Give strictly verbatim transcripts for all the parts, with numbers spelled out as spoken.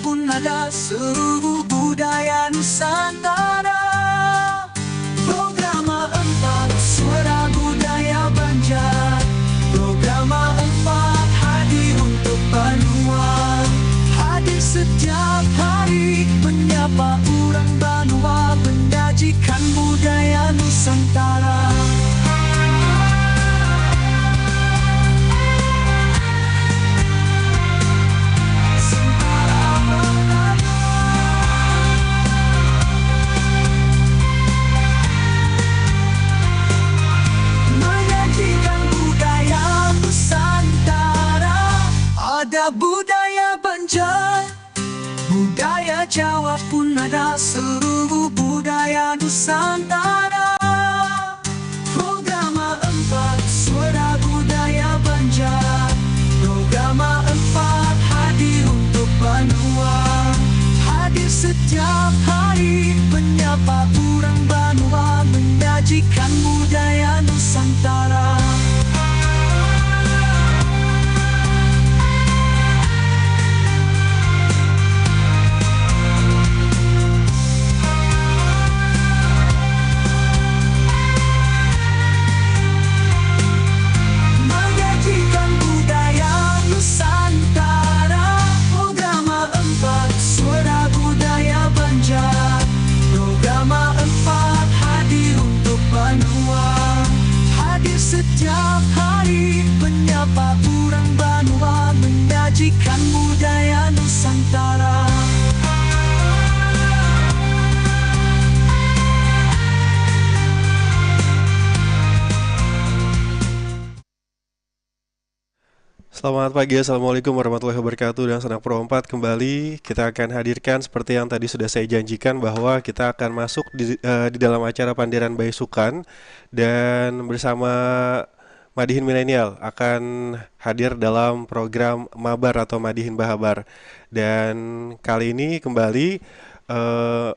pun ada seluruh budaya Nusantara. Programa empat Suara Budaya Banjar. Programa empat hadir untuk banua. Hadir setiap hari menyapa urang banua, menyajikan budaya Nusantara. Menyajikan budaya Nusantara. Ada budaya Banjar, budaya Jawa pun ada, seluruh budaya Nusantara. Programa empat Suara Budaya Banjar. Programa empat hadir untuk banua. Hadir setiap hari menyapa urang banua, menyajikan budaya Nusantara. Menyajikan budaya Nusantara. Programa empat Suara Budaya Banjar. Programa empat hadir untuk banua. Hadir setiap hari menyapa urang banua, menyajikan budaya Nusantara. Selamat pagi, assalamualaikum warahmatullahi wabarakatuh. Dan Sanak Pro empat, kembali kita akan hadirkan seperti yang tadi sudah saya janjikan, bahwa kita akan masuk di, eh, di dalam acara Panderan Baisukan, dan bersama Madihin Milenial akan hadir dalam program Mabar atau Madihin Bahabar. Dan kali ini kembali, eh,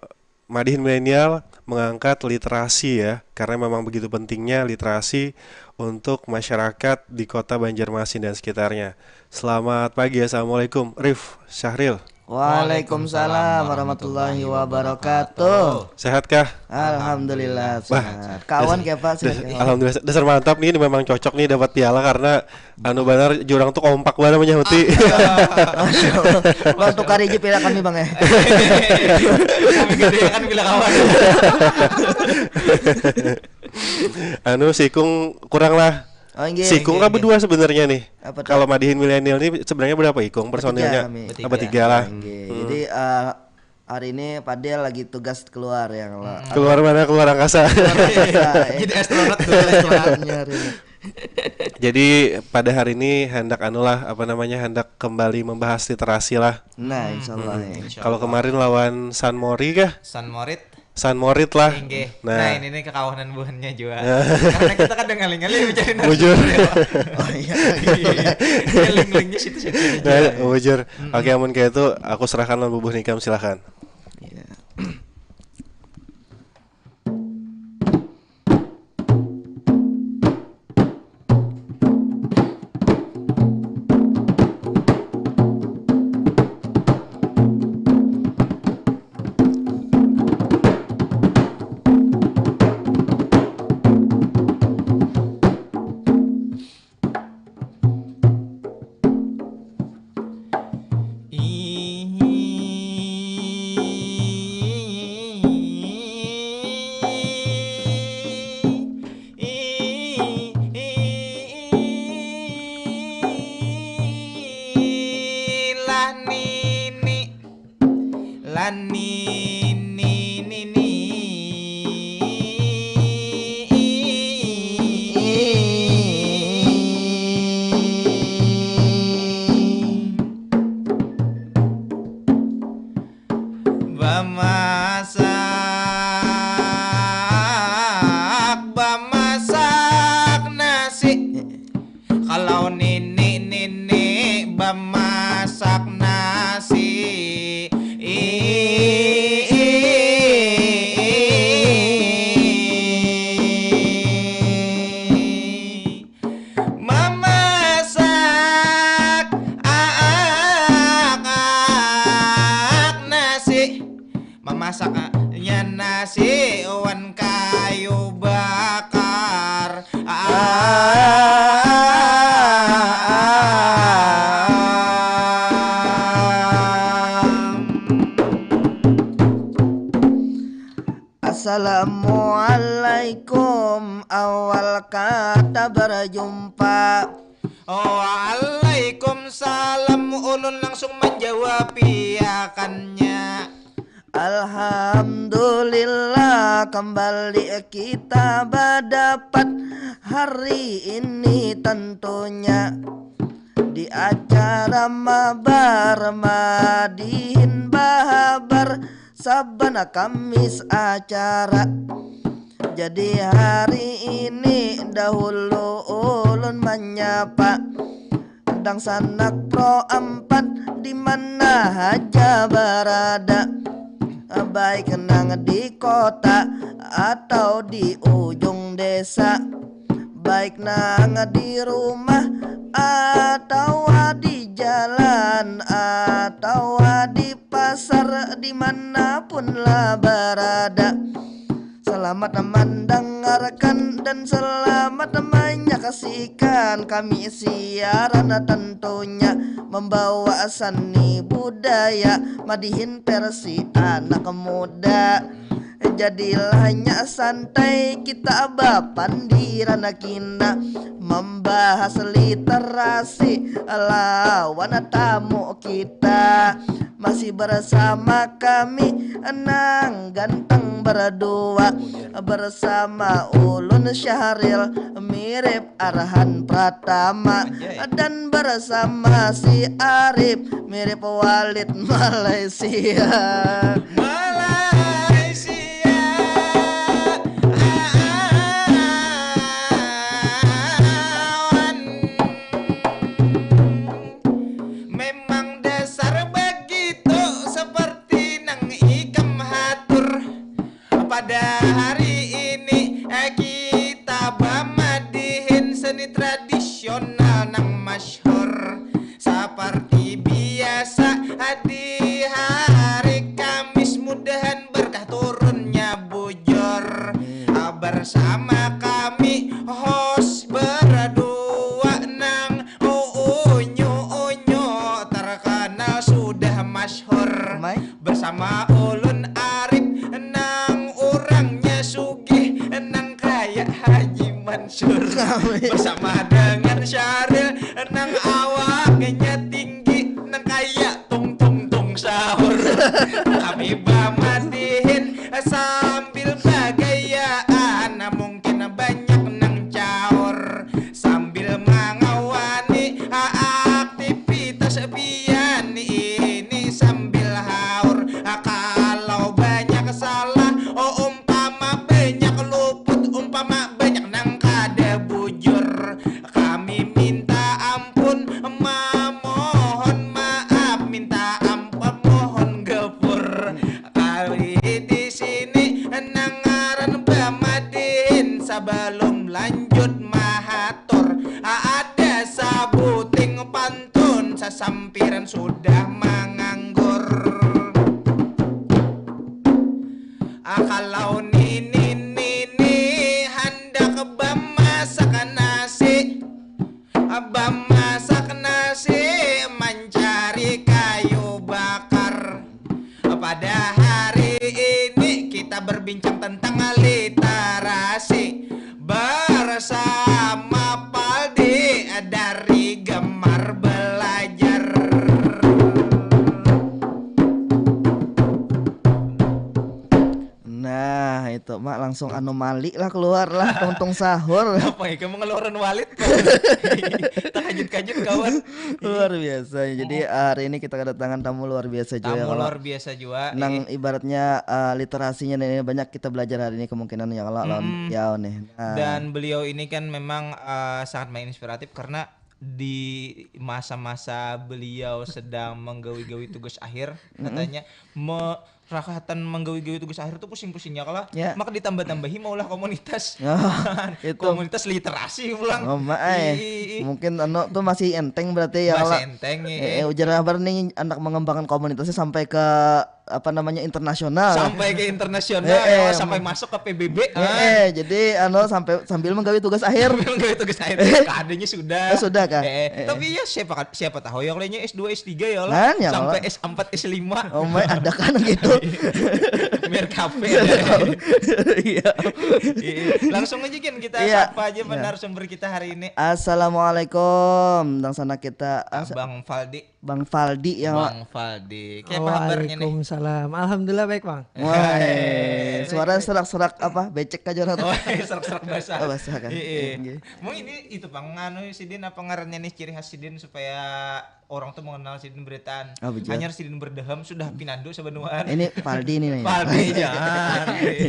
Madihin Milenial mengangkat literasi, ya, karena memang begitu pentingnya literasi untuk masyarakat di kota Banjarmasin dan sekitarnya. Selamat pagi, assalamualaikum, Rif Syahril. Waalaikumsalam warahmatullahi wabarakatuh. Sehat kah? Alhamdulillah, sehat. Kawan, kayak apa? Sehat, kawan? Alhamdulillah, dasar mantap nih, ini memang cocok nih dapat piala karena anu banar, jurang tuh kompak banar menyahuti. Bang, tukar aja piala kami, Bang, ya. Kami gede kan piala kawan. Anu, sikung kurang lah. Oh, inggih, sikung inggih, kan inggih. Berdua sebenarnya nih. Apa tuh? Kalau Madihin Milenial nih sebenarnya berapa ikung personilnya? Bertiga kami. Bertiga. Apa, tiga lah? Inggih. Hmm. Jadi, eh, hari ini Fadil lagi tugas keluar, ya, kalau. Hmm. Keluar mana? Keluar angkasa. Keluar angkasa, ya. Jadi astronot, keluar astronot. Iya, hari ini. Jadi pada hari ini hendak anulah, apa namanya, hendak kembali membahas literasi lah. Nah, insya Allah, hmm, ya. Insya Allah. Kalau kemarin lawan San Mori kah? San Morit. San Morit lah. Inggih. Nah. Nah, ini nih kekawanan buhannya jua. Karena kita kadang ngalih-ngalih mencari narasumber. Bujur. Oh, iya. Iya. Link-linknya situ-situ aja. Nah, bujur. Mm-mm. Oke, amun kayak itu, aku serahkan lawan bubuh nikam, silakan. Iya. Lah nini, lah nini, nini. Bamasak, bamasak nasi. Kalau nini, nini bamasak nasi. Mamasak aak, Mamasaknya nasi wan kayu bakar. Assalamualaikum, awal kata berjumpa. Waalaikumsalam, ulun langsung manjawabiakannya. Alhamdulillah, kembali kita badapat hari ini tentunya di acara mabar madihin bahabar saban Kamis acara. Jadi hari ini dahulu ulun manyapa dangsanak Pro empat di mana haja barada, baik nang di kota atau di ujung desa, baik nang di rumah atau di jalan atau di pasar, di mana pun lah barada. Selamat mendengarkan dan selamat menyaksikan kami siaran, tentunya membawa seni budaya madihin versi anak muda. Jadilah nya santai kita bapandiran kina membahas literasi lawan tamu kita. Masih bersama kami nang ganteng berdua, bersama ulun Syahril mirip Arhan Pratama, anjay, dan bersama si Arif mirip Walid Malaysia. Malaysia. Awan. Memang dasar begitu seperti nang ikam hatur. Pada hari ini, eh, kita bamadihin seni tradisional nang masyhur. Seperti biasa, eh, di hari Kamis mudahan berkah turunnya bujur. Ah, bersama kami host berdua nang unyu-unyu terkenal sudah masyhur. Mai. Bersama ulun Arif nang urangnya sugih nang kaya Haji Mansur. Kami. Bersama dengan Syahril nang awaknya tinggi nang kaya tung tung tung sahur. Kami bamadihin sambil bagayaan, mungkin banyak nang caur. Sambil mangawani aktivitas pian ini sambil haur. Kalau banyak salah, oh, umpama banyak luput, umpama banyak nang kada bujur, kami minta ampun, memohon maaf, minta ampun, mohon gapur. Kami di sini nang ngaran bamadihin, sabalum lanjut mahatur, ada sabuting pantun, sasampiran sudah manganggur. Ah, kalau nini, nini handak bamasak nasi, bamasak nasi, mancari kayu bakar. Pada hari ini kita berbincang tentang literasi bersama Paldi dari Gemar Belajar. Nah, itu, Mak, langsung anomali lah keluar lah, tung-tung sahur. Apa ya, kamu ngeluarin Walid? Terkajut-kajut, kawan. Luar biasa. Jadi, hari ini kita kedatangan tamu luar biasa juga ya, Tamu Kak. Luar biasa juga. Nang ibaratnya, eh, literasinya nih, banyak kita belajar hari ini kemungkinan ya, Kak, lawan Mm-mm. beliau nih. Nah. Dan beliau ini kan memang, eh, sangat menginspiratif karena di masa-masa beliau sedang menggawi-gawi tugas akhir, Mm-mm. katanya me-, rahatan manggawi-gawi tugas akhir tuh pusing-pusingnya kala. Ya. Maka ditambah-tambahi maulah komunitas. Ya, itu. Komunitas literasi pulang. Oh, ma ai. Ih, ih, ih. Mungkin anu tuh masih enteng berarti ya Bahasa lah. enteng, Eh, eh. eh, ujar habar nih anak mengembangkan komunitasnya sampai ke apa namanya internasional. Sampai ke internasional Eh, ya, eh, sampai meng- masuk ke P B B. Eh, eh, jadi anu sampai sambil menggawe tugas akhir. Menggawe tugas akhir. Kadanya sudah. Oh, sudah kah? Eh, eh. Eh, eh. Tapi ya siapa kan siapa tahu ya kayaknya S dua S tiga ya lah. Nah, ya Sampai lah. S empat S lima. Oh my, ada kan gitu. Mir kafe. Iya. Iya. Langsung aja kan kita Iya. sapa aja Iya. narasumber kita hari ini. Assalamualaikum. Dang sana kita as- Bang Faldi. Bang Faldi ya. Bang Faldi. Kayak apa kabarnya nih? Waalaikumsalam. Alhamdulillah baik, Bang. Wah, suara serak-serak apa? Becek aja orang. Oh, serak-serak basah. Oh, basah kan? Iya. Iya. Mau ini itu Bang, nganu sidin apa ngarannya nih ciri khas sidin supaya orang tuh mengenal sidin beritaan. Oh, betul. Hanya sidin berdaham sudah pinandu sebenarnya. Ini Faldi nih nih. Faldi jangan.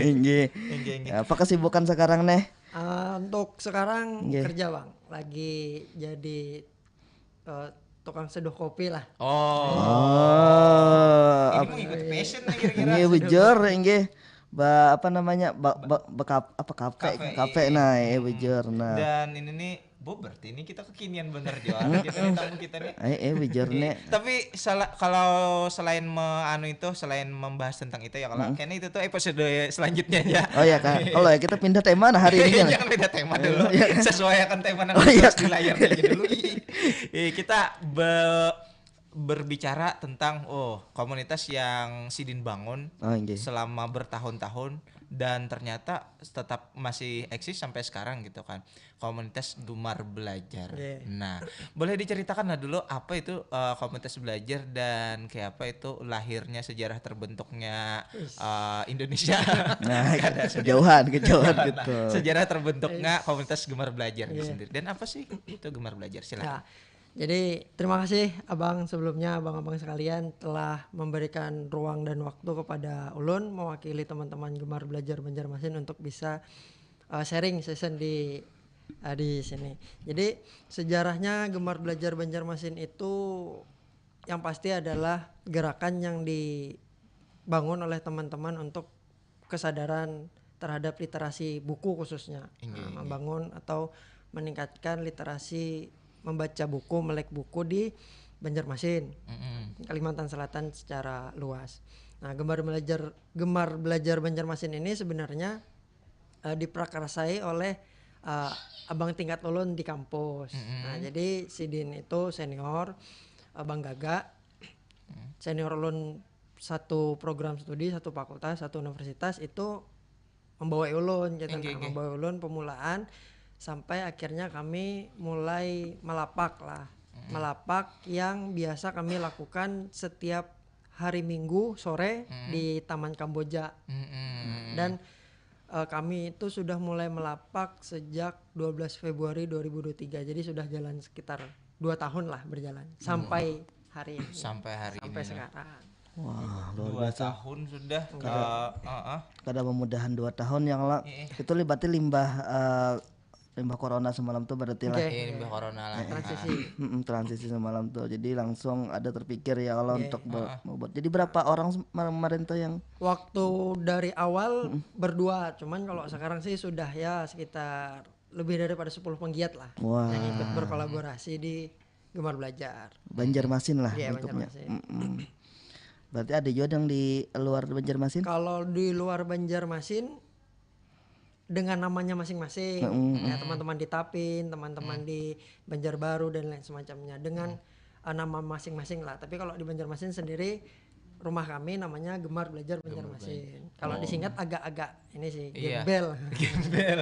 Inggih. Inggih, inggih. Apa kesibukan sekarang nih? Eh, untuk sekarang Nggih. kerja, Bang. Lagi jadi eh, tukang seduh kopi lah. Oh. Oh. Ini Ap- mau ikut passion nih kira-kira. Inggih bujur inggih. Ba apa namanya? Ba, ba, ba kap- apa kafe? Kafe, Kafe iya. nah, eh bujur nah. Dan ini nih, bo berarti ini kita kekinian bener juara kita nih tamu kita nih. Eh eh bujur nih. Tapi salah kalau selain me, anu itu selain membahas tentang itu ya kalau kayaknya itu tuh episode selanjutnya aja. Oh ya kan. Kalau ya kita pindah tema nah hari ini kan. Jangan beda tema dulu. Sesuaikan tema yang Oh, iya. di layar aja dulu. Ih. Ih, kita be- berbicara tentang oh komunitas yang sidin bangun Oh, inggih. selama bertahun-tahun dan ternyata tetap masih eksis sampai sekarang gitu kan, komunitas Gemar Belajar. Iya. Nah, boleh diceritakan lah dulu apa itu eh, komunitas belajar dan kayak apa itu lahirnya sejarah terbentuknya eh, Indonesia. Nah, Kada sejarah. kejauhan, kejauhan gitu. Sejarah terbentuknya komunitas Gemar Belajar itu sendiri. Dan apa sih itu Gemar Belajar? Silakan. Ya, jadi terima kasih abang sebelumnya, abang-abang sekalian telah memberikan ruang dan waktu kepada ulun mewakili teman-teman Gemar Belajar Banjarmasin untuk bisa eh, sharing session di eh, di sini. Jadi sejarahnya Gemar Belajar Banjarmasin itu yang pasti adalah gerakan yang dibangun oleh teman-teman untuk kesadaran terhadap literasi buku khususnya. Inggih, Nah, inggih. Membangun atau meningkatkan literasi membaca buku, melek buku di Banjarmasin, Mm-mm. Kalimantan Selatan secara luas. Nah, Gemar Belajar Gemar Belajar Banjarmasin ini sebenarnya eh, diprakarsai oleh eh, abang tingkat ulun di kampus. Mm-mm. Nah, jadi sidin itu senior, abang Gaga, senior ulun satu program studi, satu fakultas, satu universitas itu membawa ulun gitu. Inggih, Nah, inggih. Membawa ulun pemulaan sampai akhirnya kami mulai melapak lah. Melapak yang biasa kami lakukan setiap hari Minggu sore Hmm. di Taman Kamboja. Mm-mm. Dan eh, kami itu sudah mulai melapak sejak dua belas Februari dua ribu dua puluh tiga. Jadi sudah jalan sekitar dua tahun lah berjalan sampai hari ini. Sampai hari Sampai ini. Sekarang. Wah, luar Dua biasa. Tahun sudah. Eh, eh, eh. Kada memudahan dua tahun yang lah. Iya. Itu berarti limbah eh, limbah corona semalam tuh berarti lah. Oke. Ini limbah corona lah. Transisi. Mm-mm, transisi semalam tuh. Jadi langsung ada terpikir ya kalau Iya. untuk be- membuat. Jadi berapa orang sem- kemarin tuh yang Waktu dari awal berdua, cuman kalau sekarang sih sudah ya sekitar lebih daripada sepuluh penggiat lah Wah. yang ikut berkolaborasi di Gemar Belajar. Banjarmasin lah Iya, lingkupnya. Banjarmasin. Mm-mm. Berarti ada juga yang di luar Banjarmasin? Kalau di luar Banjarmasin dengan namanya masing-masing, Mm-mm. ya teman-teman di Tapin, teman-teman di Banjarbaru dan lain semacamnya dengan uh, nama masing-masing lah. Tapi kalau di Banjarmasin sendiri rumah kami namanya Gemar Belajar Banjarmasin. Kalau disingkat agak-agak ini sih Iya. gembel. Gembel.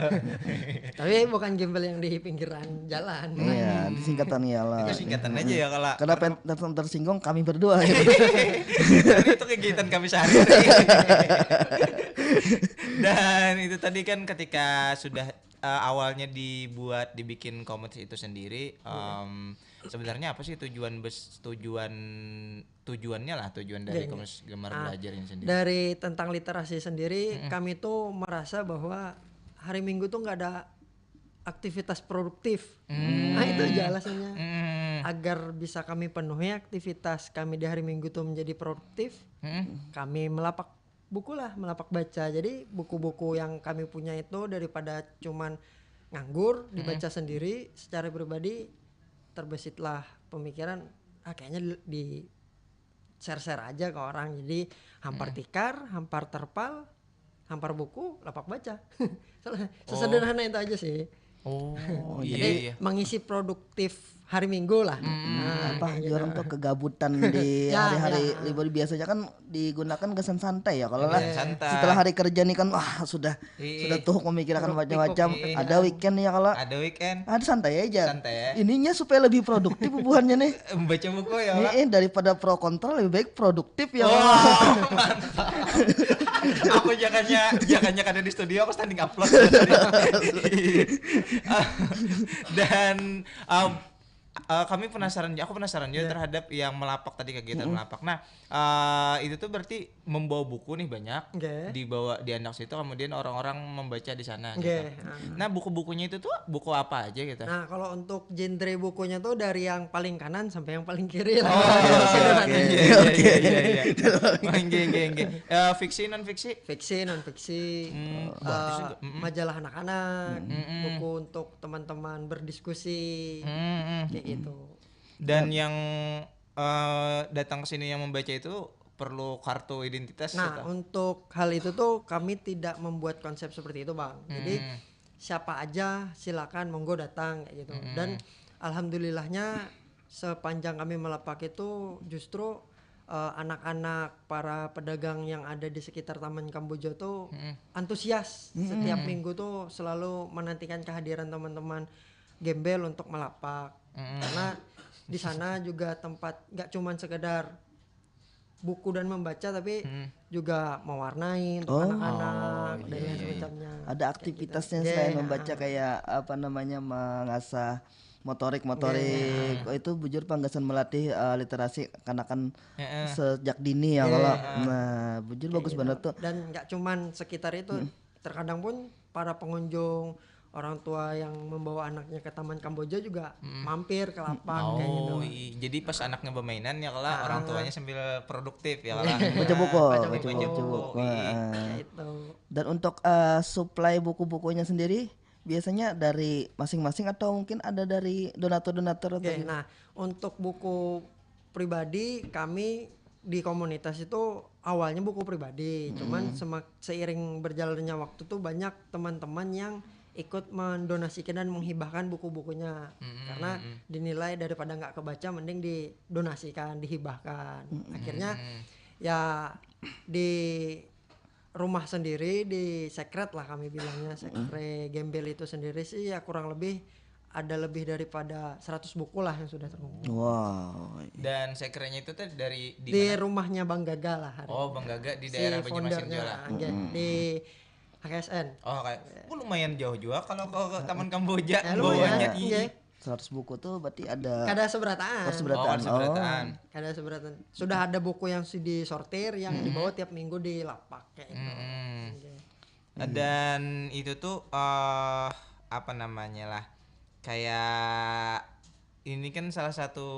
Tapi bukan gembel yang di pinggiran jalan. Iya, disingkatan ya lah. Itu singkatan aja ya kalau Karena pen- ter- tersinggung kami berdua. Tapi itu kegiatan kami sehari-hari. Dan itu tadi kan ketika sudah eh, awalnya dibuat dibikin komunitas itu sendiri, em, sebenarnya apa sih tujuan bes tujuan tujuannya lah tujuan dari Gini. komunitas Gemar Ah, Belajar ini sendiri? Dari tentang literasi sendiri, kami tuh merasa bahwa hari Minggu tuh nggak ada aktivitas produktif. Hmm. Nah, itu aja alasannya. Hmm. agar bisa kami penuhi aktivitas kami di hari Minggu tuh menjadi produktif, Mm-mm. kami melapak buku lah, melapak baca. Jadi buku-buku yang kami punya itu daripada cuman nganggur, dibaca sendiri secara pribadi, terbesitlah pemikiran, ah, kayaknya di, di share-share aja ke orang. Jadi hampar tikar, hampar terpal, hampar buku, lapak baca. Sesederhana itu aja sih. Oh, Jadi iya iya. Mengisi produktif hari Minggu lah. Nah, Apa orang tuh kegabutan di Ya, hari-hari ya. Libur, biasanya kan digunakan gasan santai ya kalau lah. Iya, santai. Setelah hari kerja nih kan, wah, sudah Iya. sudah tuh memikirkan Produktif, macam-macam. oke. Ada weekend ya kalau lah. Ada weekend. Ada santai aja. Santai ya. Ininya supaya lebih produktif bubuhannya nih. Baca buku ya Ini Kak? Eh, daripada pro kontra, lebih baik produktif ya. Oh, Wak. Mantap. Aku jangannya jangannya kada di studio, aku standing upload sebenarnya. Dan um, uh, kami penasaran, aku penasaran juga terhadap yang melapak tadi, kegiatan melapak. Nah, uh, itu tuh berarti membawa buku nih banyak, Oke. dibawa di anak situ, kemudian orang-orang membaca di sana. Oke, Gitu. ah. Nah, buku-bukunya itu tuh buku apa aja gitu? Nah, kalau untuk genre bukunya tuh dari yang paling kanan sampai yang paling kiri lah. Oh, iya, iya, iya, iya, iya, iya. Oke, oke, oke. Eh, fiksi, non fiksi? Fiksi, non fiksi, Hmm, eh, bagus juga. Mm-mm. majalah anak-anak, Mm-mm. buku untuk teman-teman berdiskusi, Mm-mm. kayak gitu. Dan yang eh, datang ke sini yang membaca itu perlu kartu identitas Nah, atau? Untuk hal itu tuh kami tidak membuat konsep seperti itu, Bang. Jadi Hmm. siapa aja silakan monggo datang kayak gitu. Dan alhamdulillahnya sepanjang kami melapak itu justru eh, anak-anak para pedagang yang ada di sekitar Taman Kamboja tuh Mm-mm. antusias. Setiap minggu tuh selalu menantikan kehadiran teman-teman gembel untuk melapak. Mm-mm. Karena di sana juga tempat nggak cuman sekedar buku dan membaca, tapi Hmm. juga mewarnai untuk Oh. anak-anak Oh, dan iya, lain iya. Semacamnya. Ada aktivitasnya Iya, selain iya. Membaca, kayak apa namanya, mengasah motorik motorik. Oh, itu bujur pang gasan melatih eh, literasi kanakan Heeh. sejak dini ya Iya. kalau. Nah, bujur bagus Gitu. Banget tuh. Dan nggak cuman sekitar itu, terkadang pun para pengunjung, orang tua yang membawa anaknya ke Taman Kamboja juga mampir ke lapak kayak gitu. Oh, iya. Jadi pas anaknya bermainan ya kalau orang tuanya sambil produktif ya kalau. Baca buku, Baca baca buku. buku. Baca buku. Iya. Heeh. Kayak itu. Dan untuk eh, supply buku-bukunya sendiri biasanya dari masing-masing atau mungkin ada dari donatur-donatur atau Oke, gimana? Nah, untuk buku pribadi kami di komunitas itu awalnya buku pribadi, cuman semak- seiring berjalannya waktu tuh banyak teman-teman yang ikut mendonasikan dan menghibahkan buku-bukunya karena dinilai daripada nggak kebaca mending didonasikan, dihibahkan. Akhirnya ya di rumah sendiri, di sekret lah kami bilangnya, sekre gembel itu sendiri sih ya kurang lebih ada lebih daripada seratus buku lah yang sudah terkumpul. Wow. Dan sekrenya itu tuh dari di Di mana? Rumahnya Bang Gaga lah hari Oh, ini. Bang Gaga di Si daerah Banjarmasin foundernya, juga lah. ah, iya, di H K S N. Oh, kayak, oh, lumayan jauh juga kalau ke, ke Taman Kamboja Ya, lumayan, bawanya. iya. Seratus buku tuh berarti ada Kada seberataan. Oh, seberataan. Oh, seberataan. Kada seberataan. Sudah ada buku yang sudah disortir yang dibawa tiap minggu di lapak kayak gitu. Mm-mm. Oke. Dan itu tuh eh apa namanya lah, kayak ini kan salah satu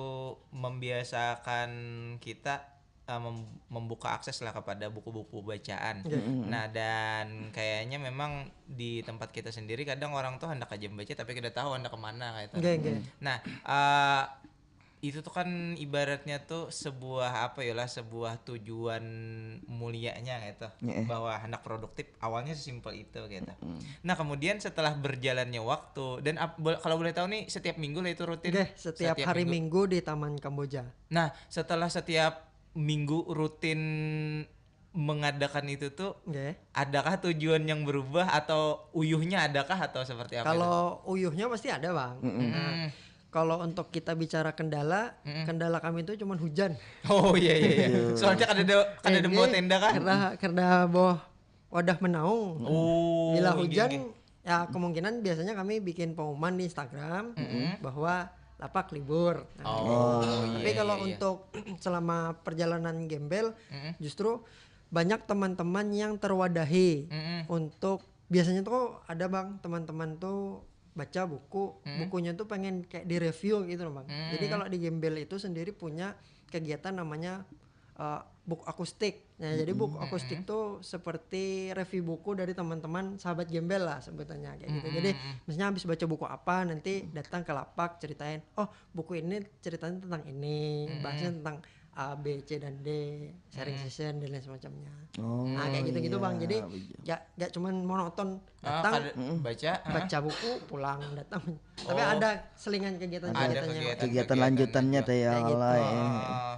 membiasakan kita eh, mem- membuka akses lah kepada buku-buku bacaan. Nah, dan kayaknya memang di tempat kita sendiri kadang orang tuh hendak aja membaca tapi kada tahu hendak kemana kayak itu. Oke, oke. Nah, eh, itu tuh kan ibaratnya tuh sebuah apa ya lah, sebuah tujuan mulianya gitu, bahwa hendak produktif awalnya sesimpel itu gitu. Nah, kemudian setelah berjalannya waktu dan ap- bo- kalau boleh tahu nih, setiap minggu lah itu rutin? Oke, setiap hari Minggu. Minggu di Taman Kamboja. Nah, setelah setiap minggu rutin mengadakan itu tuh, Oke. Adakah tujuan yang berubah atau uyuhnya adakah atau seperti apa? Kalau uyuhnya pasti ada, Bang. Nah, kalau untuk kita bicara kendala, kendala kami itu cuma hujan. Oh, iya, iya, iya. Soalnya kan ada ada Ini bawa tenda kan? Karena karena boh wadah menaung. Oh, Bila iya, hujan, iya. Ya kemungkinan biasanya kami bikin pengumuman di Instagram bahwa lapak libur. Nah, Oh, Tapi iya, kalau iya, iya. Untuk selama perjalanan gembel, justru banyak teman-teman yang terwadahi Mm-mm. untuk biasanya tuh ada, Bang, teman-teman tuh baca buku, hmm. bukunya tuh pengen kayak di-review gitu loh, Bang. Hmm. Jadi kalau di Gembel itu sendiri punya kegiatan namanya uh, buku akustik. Nah, hmm. jadi buku hmm. akustik tuh seperti review buku dari teman-teman sahabat Gembel lah sebutannya kayak hmm. gitu. Jadi hmm. misalnya habis baca buku apa, nanti hmm. datang ke lapak ceritain, "Oh, buku ini ceritanya tentang ini, hmm. bahasnya tentang A, B, C, dan D, sharing hmm. session dan lain semacamnya." Oh, nah, kayak gitu-gitu, Bang. Jadi iya, gak, gak cuman monoton, ah, datang, kada, hmm. baca, ah. baca buku, pulang, datang. Tapi oh. ada selingan kegiatan-kegiatan. Ada kegiatan, kegiatan lanjutannya teh ya. Kayak gitu. Ya. Ah.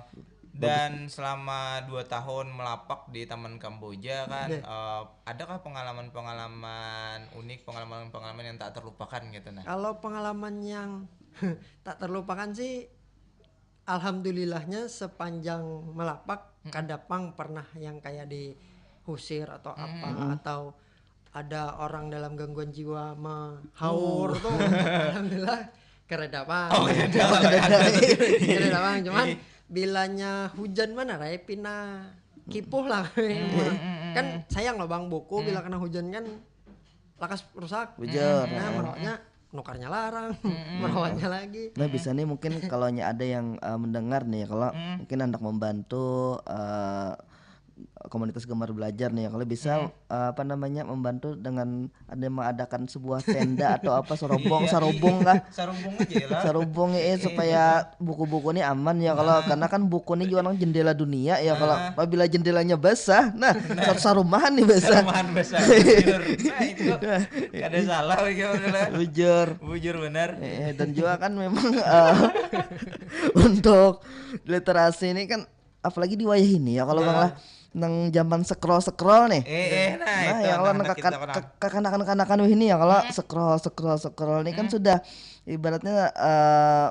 Dan selama dua tahun melapak di Taman Kamboja kan, yeah. uh, adakah pengalaman-pengalaman unik, pengalaman-pengalaman yang tak terlupakan gitu nah? Kalau pengalaman yang tak terlupakan sih, alhamdulillahnya sepanjang melapak hmm. kada pang pernah yang kayak dihusir atau apa hmm. atau ada orang dalam gangguan jiwa mahaur uh. tuh alhamdulillah kereda pang. Oh, kereda pang. Kereda pang, cuman bilanya hujan mana rai pina kipuh lah. Hmm, hmm, hmm. Kan sayang loh, Bang, buku hmm. bila kena hujan kan lakas rusak. Bujur. Nah, hmm. merawatnya nukarnya larang, hmm. merawatnya lagi. Nah, bisa nih mungkin kalau ada yang uh, mendengar nih, kalau hmm. mungkin hendak membantu uh, komunitas Gemar Belajar nih, kalau bisa hmm. uh, apa namanya, membantu dengan ada mengadakan sebuah tenda atau apa, sarubung, iya, sarubung kah? Sarubung aja lah. Sarubung ya, eh, supaya buku-buku ini aman ya kalau nah. karena kan buku ini juga nang jendela dunia ya, kalau nah. apabila jendelanya basah, nah, nah. Sar-, sarumahan nih basah. Sarumahan basah. Bujur. Nah, itu kada salah bagi orang lah. Bujur. Bujur benar. Eh, dan juga kan memang uh, untuk literasi ini kan apalagi di wayah ini ya kalau nah. bang lah nang zaman scroll scroll nih. Eh, eh, nah, nah itu ya kalau anak-anak kita ke-, kekanakan-kanakan ini ya kalau hmm. scroll scroll scroll ini kan hmm. sudah ibaratnya uh,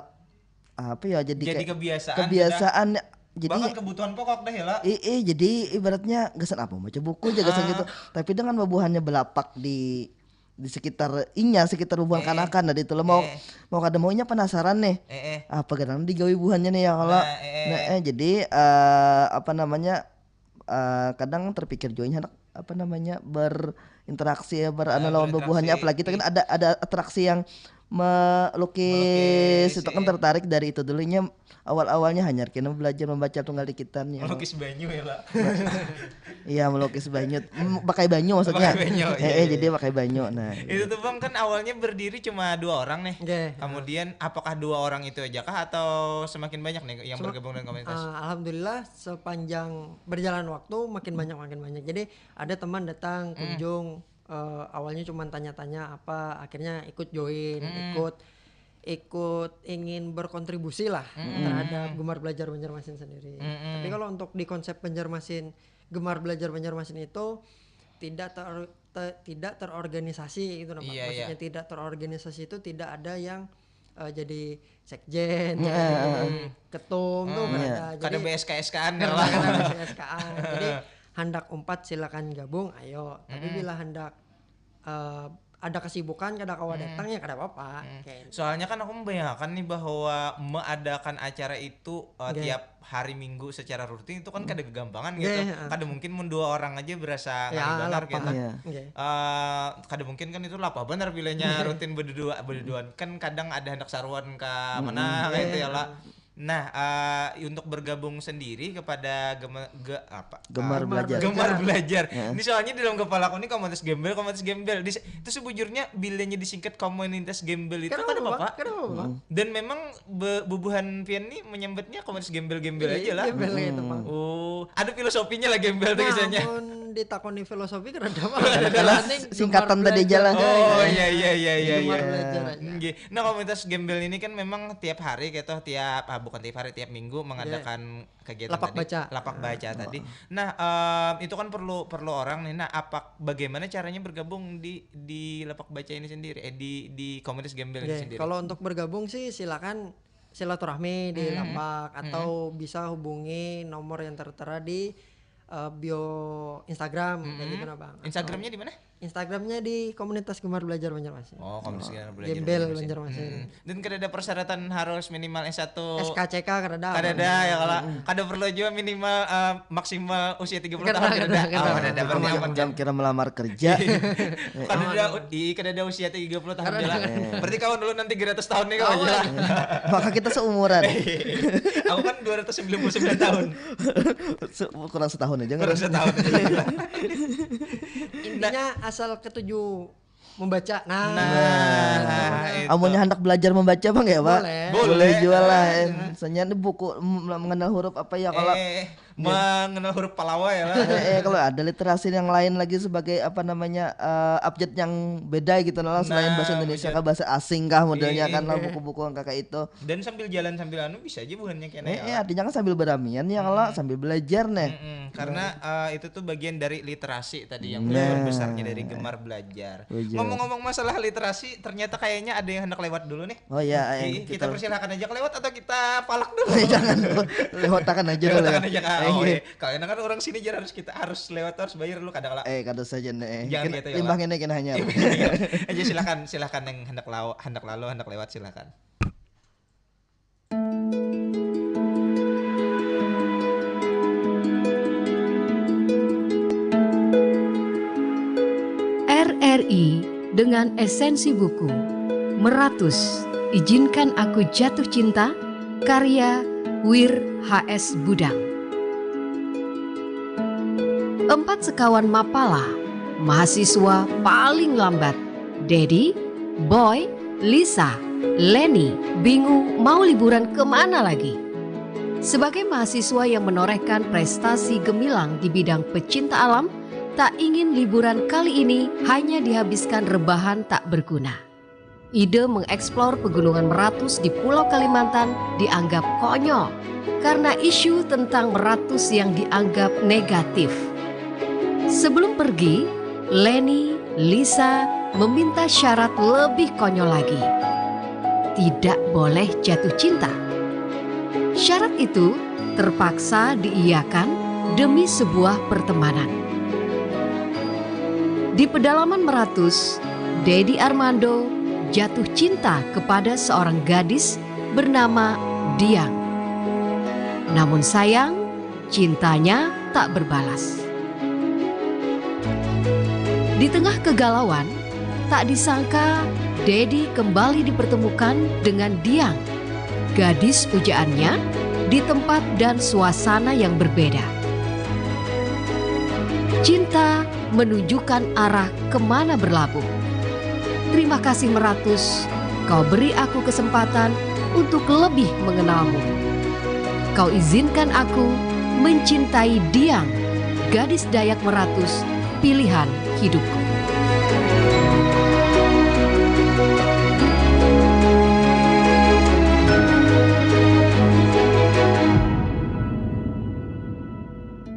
apa ya, jadi, jadi kayak kebiasaan, kebiasaan sudah. Jadi bahkan kebutuhan pokok deh ya lah. Iya, jadi ibaratnya gasan apa baca buku aja gasan ah. gitu. Tapi dengan bebuhannya belapak di di sekitar inya, sekitar bubuhan eh, kanakan tadi itu lo mau eh. mau kada mau inya penasaran nih. Eh, eh. Apa kadang digawi buhannya nih ya kalau. Nah, eh, eh. Nah, eh, jadi uh, apa namanya uh, kadang terpikir juga inya apa namanya berinteraksi ya ber anu lawan bubuhannya, apalagi kan ada ada atraksi yang melukis, melukis itu kan iya. tertarik dari itu dulunya awal-awalnya hanya kena belajar membaca tunggal dikitan ya. Melukis banyu ya lah. Iya melukis banyu, pakai banyu maksudnya. Pakai banyu. Iya, eh, iya, jadi pakai banyu. Nah. Itu tuh bang kan awalnya berdiri cuma dua orang nih. Okay. Kemudian apakah dua orang itu aja kah atau semakin banyak nih yang Sem- bergabung dengan komunitas? Uh, alhamdulillah sepanjang berjalan waktu makin banyak makin banyak. Jadi ada teman datang hmm. kunjung uh, awalnya cuma tanya-tanya apa, akhirnya ikut join, hmm. ikut ikut ingin berkontribusi lah hmm. terhadap Gemar Belajar Banjarmasin sendiri. Hmm. Tapi kalau untuk di konsep Banjarmasin, Gemar Belajar Banjarmasin itu tidak ter, te, tidak terorganisasi gitu nah, iya, maksudnya iya. tidak terorganisasi itu tidak ada yang uh, jadi sekjen, nah. jadi ketum hmm. tuh iya. Kada B S K S K-an ya lah. Kada B S K S K-an. Jadi handak umpat silakan gabung, ayo. Tapi hmm. bila handak uh, ada kesibukan kada kawa hmm. datang ya kada apa-apa. Hmm. Soalnya kan aku membayangkan nih bahwa mengadakan acara itu uh, okay. tiap hari Minggu secara rutin itu kan hmm. kada kegampangan okay. gitu. Uh. Kada mungkin mun dua orang aja berasa ya, ngahi banar gitu. Yeah. Okay. Uh, kada mungkin kan itu lapah banar bilanya rutin berdua berduaan. Kan kadang ada hendak saruan ke hmm. mana hmm. kayak itu ya lah. Nah, uh, untuk bergabung sendiri kepada gema, ge, apa? Gemar uh, belajar. Gemar belajar. Ya. Ini soalnya dalam kepala aku ini komunitas gembel, komunitas gembel. Di, itu sebujurnya bilanya disingkat komunitas gembel itu kan apa, Pak? Kenapa, Pak? Hmm. Dan memang be, bubuhan pian nih menyebutnya komunitas gembel-gembel iya, aja lah. Gembel hmm. itu, Pak. Oh, ada filosofinya lah gembel nah, tuh biasanya. Mun ditakoni filosofi kan ada apa? Singkatan tadi aja lah. Oh, iya iya iya iya iya. Nah, komunitas gembel ini kan memang tiap hari gitu, tiap ah, bukan tiap hari, tiap minggu mengadakan yeah. kegiatan lapak tadi, baca. Lapak baca oh. tadi. Nah, um, itu kan perlu perlu orang nih. Nah, apa bagaimana caranya bergabung di di lapak baca ini sendiri? Eh di di komunitas gembel okay. ini sendiri? Kalau untuk bergabung sih silakan silaturahmi di hmm. lapak atau hmm. bisa hubungi nomor yang tertera di eh, bio Instagram kayak gitu nah, Bang. Atau Instagramnya di mana? Instagramnya di komunitas Gemar Belajar Banjarmasin. Oh, komunitas Gemar Belajar Gembel Banjarmasin. Banjarmasin. Hmm. Dan kada ada persyaratan harus minimal S satu. S K C K kada ada. Kada ada ya kalau. Hmm. Kada perlu juga minimal, eh, maksimal usia tiga puluh tahun kada ada. Kada, kada, oh, kada ada. Berarti aman. Jangan kira melamar kerja. Kada ada, i, kada ada usia tiga puluh tahun kada ada. Berarti kawan dulu nanti tiga ratus tahun nih kawan. Maka kita seumuran. Aku kan dua ratus sembilan puluh sembilan tahun. Se-, kurang setahun aja. Kurang setahun aja. Intinya asal ketuju membaca. Nah. Nah, itu. Amunnya hendak belajar membaca, Bang, ya, Pak? Boleh. Boleh. Boleh jua lah. Nah. Misalnya ini buku, mm, mengenal huruf apa ya, kalau mengenal huruf Pallawa ya, Pak? Eh, eh, kalau ada literasi yang lain lagi sebagai, apa namanya, eh, abjad yang beda gitu, nah, selain bahasa Indonesia kah, bahasa asing kah, modelnya kan, lah, buku-buku yang kakak itu. Dan sambil jalan sambil anu bisa aja buhannya kena. Eh, eh, artinya kan sambil beramian ya, kalau sambil belajar nih. Mm-mm. Karena, eh, itu tuh bagian dari literasi tadi yang besarnya dari Gemar Belajar. Ngomong-ngomong masalah literasi, ternyata kayaknya ada yang hendak lewat dulu nih. Oh iya, kita persilakan aja ke lewat atau kita palak dulu? Eh, jangan dulu. Lewatakan aja dulu. Lewatakan aja, Kak. Oh, iya. Kalau enak kan orang sini jar harus kita harus lewat, harus bayar dulu, kada lah. Eh, kada saja nih. Jangan gitu ya, limbah ini kena hanya. Aja silakan, silakan yang hendak lalu, hendak lalu, hendak lewat silakan. R R I dengan esensi buku. Meratus, Izinkan Aku Jatuh Cinta, karya Wir H S Budang. Empat sekawan mapala, mahasiswa paling lambat, Dedi, Boy, Lisa, Leni bingung mau liburan kemana lagi. Sebagai mahasiswa yang menorehkan prestasi gemilang di bidang pecinta alam, tak ingin liburan kali ini hanya dihabiskan rebahan tak berguna. Ide mengeksplor Pegunungan Meratus di Pulau Kalimantan dianggap konyol karena isu tentang meratus yang dianggap negatif. Sebelum pergi, Leni, Lisa meminta syarat lebih konyol lagi. Tidak boleh jatuh cinta. Syarat itu terpaksa diiyakan demi sebuah pertemanan. Di pedalaman Meratus, Dedi Armando jatuh cinta kepada seorang gadis bernama Diang. Namun sayang, cintanya tak berbalas. Di tengah kegalauan, tak disangka Dedi kembali dipertemukan dengan Diang, gadis pujaannya, di tempat dan suasana yang berbeda. Cinta menunjukkan arah kemana berlabuh. Terima kasih Meratus, kau beri aku kesempatan untuk lebih mengenalmu. Kau izinkan aku mencintai Diang, gadis Dayak Meratus, pilihan hidupku.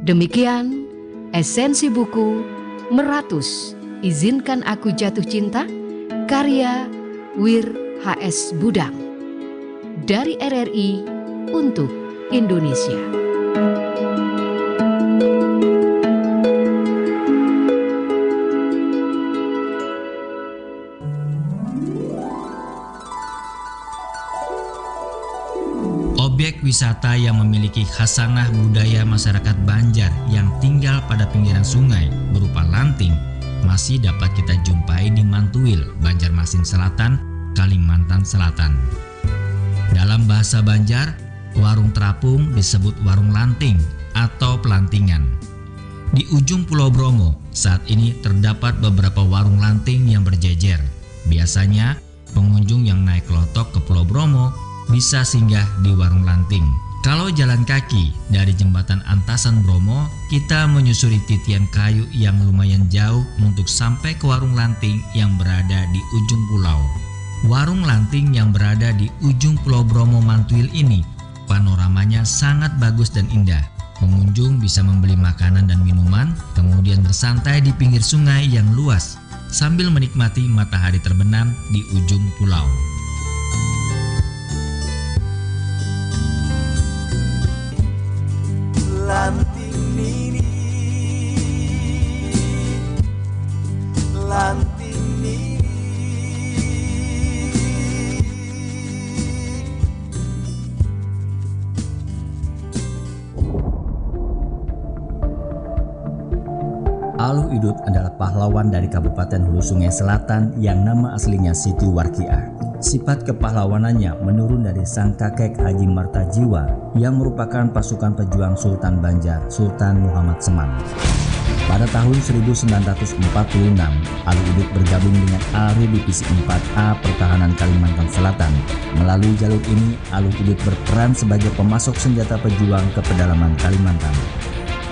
Demikian esensi buku Meratus, Izinkan Aku Jatuh Cinta, karya Wir H S Budang. Dari R R I untuk Indonesia. Objek wisata yang memiliki khasanah budaya masyarakat Banjar yang tinggal pada pinggiran sungai berupa lanting masih dapat kita jumpai di Mantuil, Banjarmasin Selatan, Kalimantan Selatan. Dalam bahasa Banjar, warung terapung disebut warung lanting atau pelantingan. Di ujung Pulau Bromo, saat ini terdapat beberapa warung lanting yang berjejer. Biasanya, pengunjung yang naik kelotok ke Pulau Bromo bisa singgah di warung lanting. Kalau jalan kaki dari Jembatan Antasan Bromo, kita menyusuri titian kayu yang lumayan jauh untuk sampai ke warung lanting yang berada di ujung pulau. Warung lanting yang berada di ujung Pulau Bromo Mantuil ini, panoramanya sangat bagus dan indah. Pengunjung bisa membeli makanan dan minuman, kemudian bersantai di pinggir sungai yang luas sambil menikmati matahari terbenam di ujung pulau. Lanting nini Aluh Idut adalah pahlawan dari Kabupaten Hulu Sungai Selatan yang nama aslinya Siti Warkiah. Sifat kepahlawanannya menurun dari sang kakek Haji Marta Jiwa yang merupakan pasukan pejuang Sultan Banjar, Sultan Muhammad Seman. Pada tahun seribu sembilan ratus empat puluh enam, Aluh Idut bergabung dengan Alri Divisi empat A Pertahanan Kalimantan Selatan. Melalui jalur ini, Aluh Idut berperan sebagai pemasok senjata pejuang ke pedalaman Kalimantan.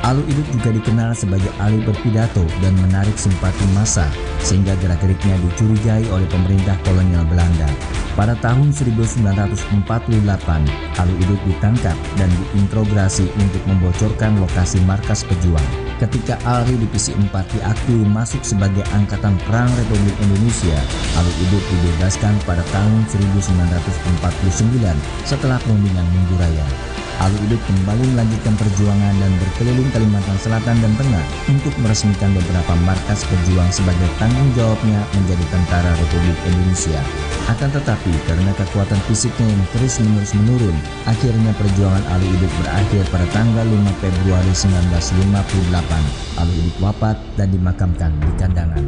Aluh Idut juga dikenal sebagai ahli berpidato dan menarik simpati massa, sehingga gerak-geriknya dicurigai oleh pemerintah kolonial Belanda. Pada tahun seribu sembilan ratus empat puluh delapan, Aluh Idut ditangkap dan diinterogasi untuk membocorkan lokasi markas pejuang. Ketika Alri Divisi empat diakui masuk sebagai Angkatan Perang Republik Indonesia, Aluh Idut dibebaskan pada tahun seribu sembilan ratus empat puluh sembilan setelah perundingan Minggu Raya. Aluh Idut kembali melanjutkan perjuangan dan berkeliling Kalimantan Selatan dan Tengah untuk meresmikan beberapa markas pejuang sebagai tanggung jawabnya menjadi tentara Republik Indonesia. Akan tetapi, karena kekuatan fisiknya yang terus-menerus menurun, akhirnya perjuangan Aluh Idut berakhir pada tanggal lima Februari sembilan belas lima puluh delapan. Aluh Idut wafat dan dimakamkan di Kandangan.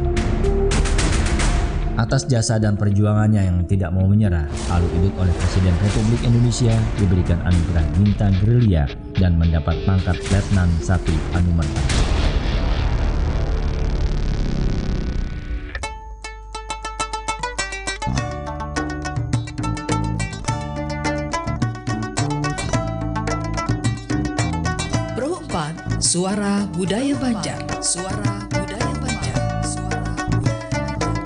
Atas jasa dan perjuangannya yang tidak mau menyerah, Aluh Idut oleh Presiden Republik Indonesia diberikan anugerah Bintang Gerilya dan mendapat pangkat Letnan Satu Anumerta. Pro empat, Suara Budaya Banjar. Suara Budaya Banjar. Suara Budaya Banjar.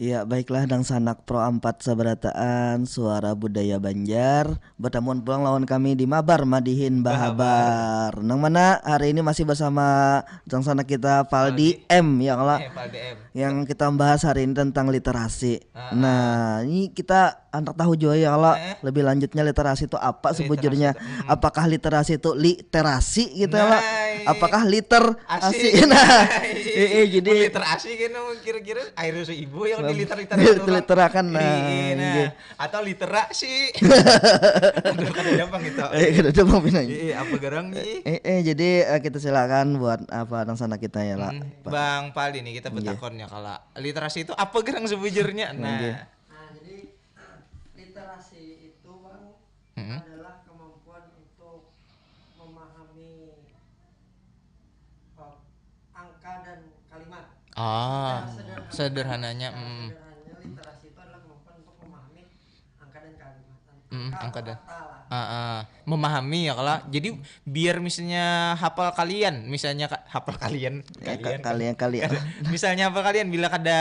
Iya, baiklah, dangsanak Pro empat sabarataan, Suara Budaya Banjar, batamuan pulang lawan kami di Mabar Madihin Bahabar. Bahabar. Nang mana hari ini masih bersama dangsanak kita, Faldi Faldi. M, ya, kalo? Eh, Faldi M. Yang kita bahas hari ini tentang literasi. Ah, Nah, ah. ini kita handak tahu jua, ya, kalo, Eh. lebih lanjutnya literasi itu apa Literasi sebujurnya? itu, mm. Apakah literasi itu literasi gitu, ya, kalo? Nah, Apakah liter Asi. asi? Nah, eh, eh, jadi Liter asi kena kira-kira air susu ibu yang Bam. diliter-liter Diliter-literakan, nah, Iya, nah. iya. Atau literasi. Aduh, kada gampang gitu. Eh, kada gampang pinanya. Iya, apa gerang nih? Eh, eh, jadi, eh, kita silakan buat apa dangsanak kita, ya, lah. Mm, Pak. Bang Paldi nih, kita Iya. betakonnya, kalo literasi itu apa gerang sebujurnya? Nah. Iya. Nah, jadi literasi itu, Bang, Mm-mm. adalah kemampuan untuk memahami, eh, angka dan kalimat. Ah, Secara sederhana. sederhananya, Secara mm. sederhananya, literasi itu adalah kemampuan untuk memahami angka dan kalimat. Mm, Angka angka atau dan kata lah. Ah, ah. Memahami, ya, kalo. Jadi, biar misalnya hafal kalian, misalnya ka-, hafal kalian, Ya, ka-, kalian, kalian, kalian. Misalnya hafal kalian, bila kada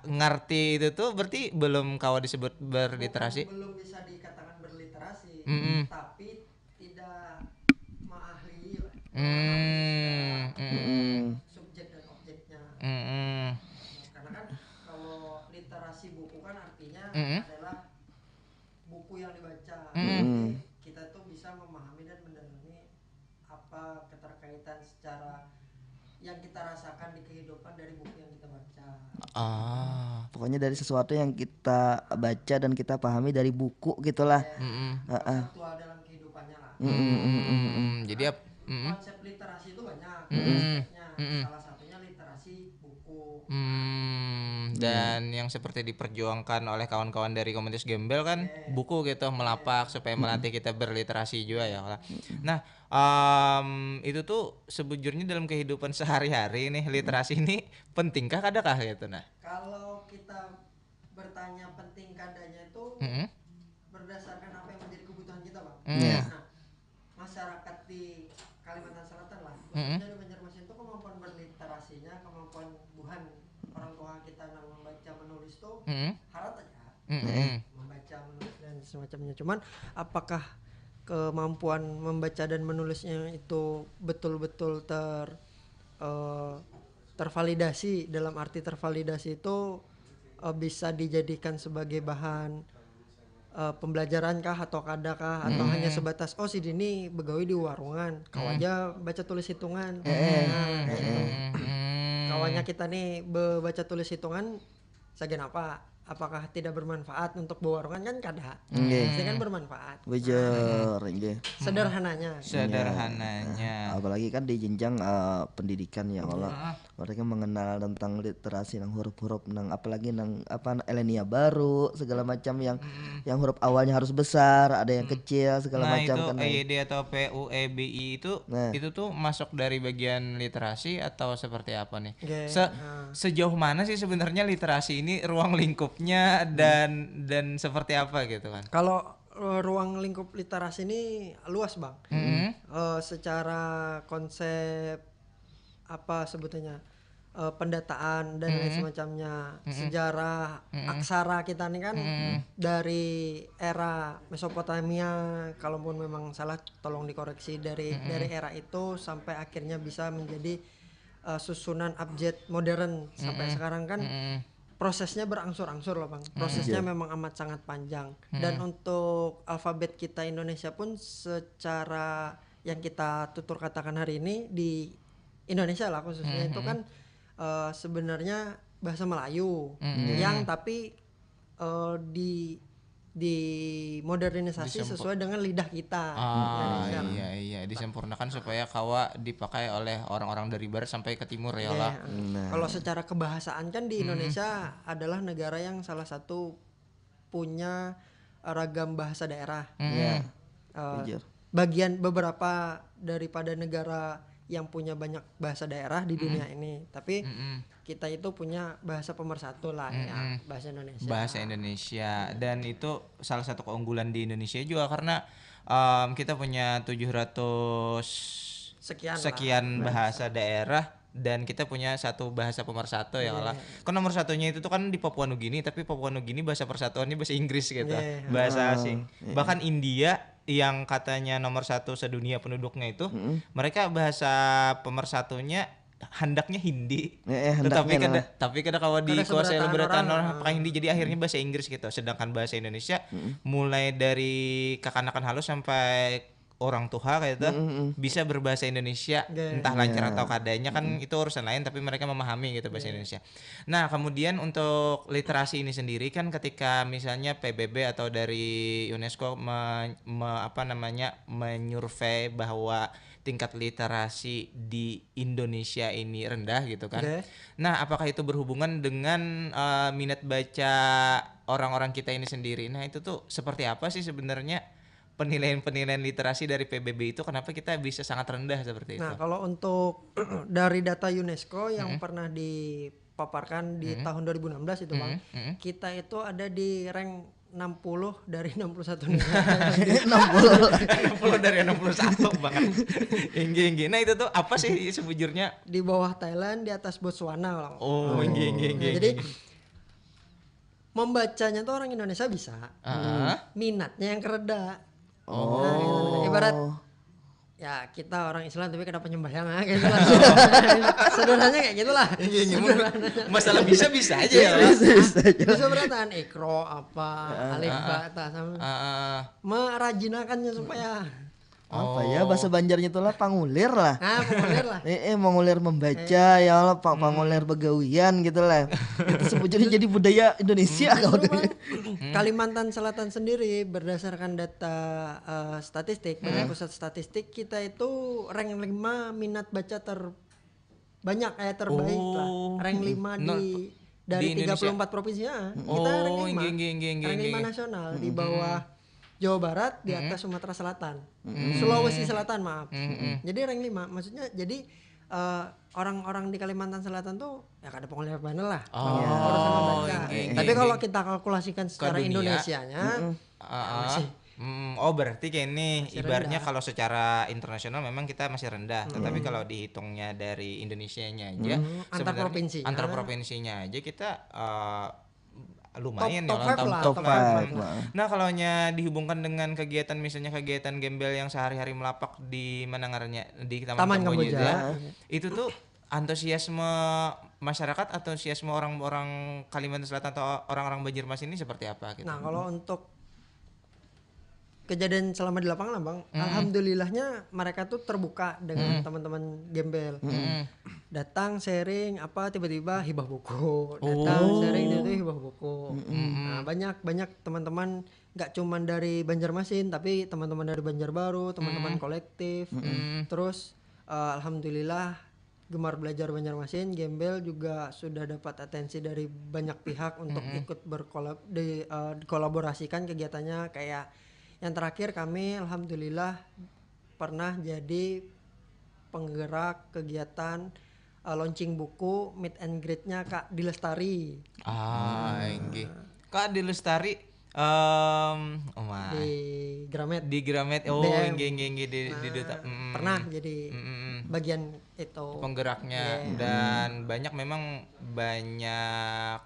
ngarti itu tuh, berarti belum kawa disebut berliterasi. Belum, belum bisa dikatakan berliterasi, Mm-mm. tapi tidak mengahli lah. Hmm, Memahami secara mm-mm. subjek dan objeknya. Mm-mm. Karena kan kalau literasi buku kan artinya Mm-mm. adalah buku yang dibaca. Mm-mm. Jadi, kita tuh bisa memahami dan mendalami apa keterkaitan secara yang kita rasakan di kehidupan dari buku yang kita baca. Ah. Pokoknya dari sesuatu yang kita baca dan kita pahami dari buku gitulah. Iya. Mm-mm. Heeh. Konseptual dalam kehidupannya lah. Mm-mm, mm-mm, mm-mm. Hmm, jadi ap-, mm-mm. Konsep literasi itu banyak Mm-mm. aspeknya. Mm-mm. Salah satunya literasi buku. Hmm, Iya. dan yang seperti diperjuangkan oleh kawan-kawan dari komunitas Gembel kan, Iya. buku gitu, melapak Iya. supaya Mm-mm. melatih kita berliterasi juga ya, lah. Mm-mm. Nah, em, itu tuh sebujurnya dalam kehidupan sehari-hari nih, literasi ini pentingkah kadakah gitu, nah? Kalau kita bertanya penting kadanya itu Mm-mm. berdasarkan apa yang menjadi kebutuhan kita, Bang. Mm. Iya. Nah, masyarakat di Kalimantan Selatan lah, Mm-mm. khususnya di Banjarmasin itu kemampuan berliterasinya, kemampuan buhan orang tua kita nang membaca menulis tuh Mm-mm. harat aja. Mm-mm. Membaca, menulis dan semacamnya. Cuman apakah kemampuan membaca dan menulisnya itu betul-betul ter-, eh, tervalidasi, dalam arti tervalidasi itu, eh, bisa dijadikan sebagai bahan, eh, pembelajaran kah atau kada kah, atau Mm. hanya sebatas, "Oh, si Dini begawi di warungan, kawa Mm. aja baca tulis hitungan." Eh, eh. Nah, kayak gitu. Mm. Kawanya kita nih be-, baca tulis hitungan, sagan apa? apakah tidak bermanfaat untuk bewarungan? Kan kada. Nggih. Pasti kan bermanfaat. Bujur, nggih. Sederhananya. Sederhananya. Apalagi kan di jenjang eh, pendidikan ya kalau mereka mengenal tentang literasi nang huruf-huruf nang apalagi nang apa Elenia baru segala macam yang yang huruf awalnya harus besar, ada yang kecil segala Nah macam itu kan. E Y D atau P U E B I itu Nah. itu tuh masuk dari bagian literasi atau seperti apa nih? Oke, Se- Sejauh mana sih sebenarnya literasi ini ruang lingkupnya dan dan seperti apa gitu kan? Kalau eh, ruang lingkup literasi ini luas, Bang. Mm-mm. Eh, secara konsep apa sebutannya, eh, pendataan dan lain semacamnya, sejarah aksara kita nih kan dari era Mesopotamia, kalaupun memang salah tolong dikoreksi, dari dari era itu sampai akhirnya bisa menjadi eh, susunan abjad modern sampai sekarang kan prosesnya berangsur-angsur loh, Bang. Prosesnya memang amat sangat panjang. Dan untuk alfabet kita Indonesia pun secara yang kita tutur katakan hari ini di Indonesia lah khususnya itu kan eh, sebenarnya bahasa Melayu yang tapi eh, di dimodernisasi sesuai dengan lidah kita. Ah Indonesia. Iya iya disempurnakan supaya kawa dipakai oleh orang-orang dari barat sampai ke timur ya lah. Ya, kalau secara kebahasaan kan di Indonesia adalah negara yang salah satu punya ragam bahasa daerah. Iya. Eh, Bujur. Bagian beberapa daripada negara yang punya banyak bahasa daerah di dunia ini, tapi kita itu punya bahasa pemersatu lah ya, bahasa Indonesia. Bahasa Indonesia dan itu salah satu keunggulan di Indonesia juga karena em, kita punya tujuh ratus Sekian lah. sekian bahasa daerah dan kita punya satu bahasa pemersatu ya lah. Kan nomor satunya itu tuh kan di Papua Nugini, tapi Papua Nugini bahasa persatuannya bahasa Inggris gitu, Iya. bahasa asing. Bahkan India yang katanya nomor satu sedunia penduduknya itu, mereka bahasa pemersatunya handaknya Hindi. Eh, eh, Tetapi handaknya kada, tapi kada kawa dikuasai seberataan berataan orang. Orang pakai Hindi. Jadi akhirnya bahasa Inggris gitu. Sedangkan bahasa Indonesia mulai dari kakanakan halus sampai orang tuha kayak itu bisa berbahasa Indonesia Oke. entah lancar atau kadanya kan itu urusan lain tapi mereka memahami gitu bahasa Indonesia. Nah kemudian untuk literasi ini sendiri kan ketika misalnya P B B atau dari UNESCO me, me- apa namanya menyurvei bahwa tingkat literasi di Indonesia ini rendah gitu kan. Oke. Nah apakah itu berhubungan dengan eh, minat baca orang-orang kita ini sendiri? Nah itu tuh seperti apa sih sebenarnya? Penilaian-penilaian literasi dari P B B itu kenapa kita bisa sangat rendah seperti itu? Nah, kalau untuk dari data UNESCO yang pernah dipaparkan di tahun dua ribu enam belas itu, Bang, kita itu ada di rank enam puluh dari enam puluh satu negara. Enam puluh. enam puluh dari enam puluh satu banget. Inggih inggih. Nah itu tuh apa sih sejujurnya? Di bawah Thailand, di atas Botswana lah. Oh, inggih inggih inggih. Jadi membacanya tuh orang Indonesia bisa. Minatnya yang kereda. Oh. Ibarat ya kita orang Islam tapi kenapa nyembahyang ah, kayak gitu lah. Sederhananya kayak gitulah. Iya, iya, mungkin masalah bisa bisa aja ya. Bisa, bisa aja. Bisa berataan ikro apa alif ba ta sama Ah, merajinakannya supaya Apa ya bahasa Banjarnya itulah pangulir lah. ah populer lah. Eh, eh mengulir membaca ya Allah, pa- pangulir begawian gitu lah. Itu sebetulnya jadi budaya Indonesia kalau Cuma Kalimantan Selatan sendiri berdasarkan data eh, statistik, Badan Pusat Statistik kita itu rank lima minat baca terbanyak eh terbaik lah. Oh. Rank lima No, di dari di Indonesia. tiga puluh empat provinsi ya. Kita rank Oh, lima. inggih, inggih, inggih, Rank lima inggih. Nasional di bawah Jawa Barat, di atas Sumatera Selatan. Sulawesi Selatan, maaf. Jadi rank lima maksudnya jadi eh, orang-orang di Kalimantan Selatan tuh ya kada pengulir banget lah. Oh, Urusan membaca. inggih, inggih, Tapi inggih. kalau kita kalkulasikan secara dunia. Indonesianya, Ah, masih. Hmm, oh berarti kayak ini ibaratnya kalau secara internasional memang kita masih rendah, tetapi kalau dihitungnya dari Indonesianya aja Hmm, antar sebenarnya provinsinya. Antar provinsinya aja kita eh, lumayan Top- ya top lah, five top, lah, top top five. five. Nah kalau hanya dihubungkan dengan kegiatan misalnya kegiatan gembel yang sehari-hari melapak di mana ngarannya di Taman, Taman Kamboja, Kamboja. Itu tuh antusiasme masyarakat, antusiasme orang-orang Kalimantan Selatan atau orang-orang Banjarmasin ini seperti apa gitu? Nah, kalau untuk kejadian selama di lapangan lah, Bang. Alhamdulillahnya mereka tuh terbuka dengan teman-teman Gembel. Datang sharing apa, tiba-tiba hibah buku, datang sharing, tiba-tiba hibah buku. Nah, banyak banyak teman-teman, nggak cuman dari Banjarmasin, tapi teman-teman dari Banjarbaru, teman-teman kolektif. Terus eh, alhamdulillah Gemar Belajar Banjarmasin, Gembel juga sudah dapat atensi dari banyak pihak untuk ikut berkolab di eh, dikolaborasikan kegiatannya. Kayak yang terakhir, kami alhamdulillah pernah jadi penggerak kegiatan eh, launching buku, meet and greet-nya Kak Dilestari. Ah, inggih. Kak Dilestari, em, oh my. Di Gramet. Di Gramet. Oh, D M. Inggih, inggih, inggih, di, di duta. Mm, Pernah jadi mm, mm, mm. bagian itu. Penggeraknya. Iya. Dan banyak, memang banyak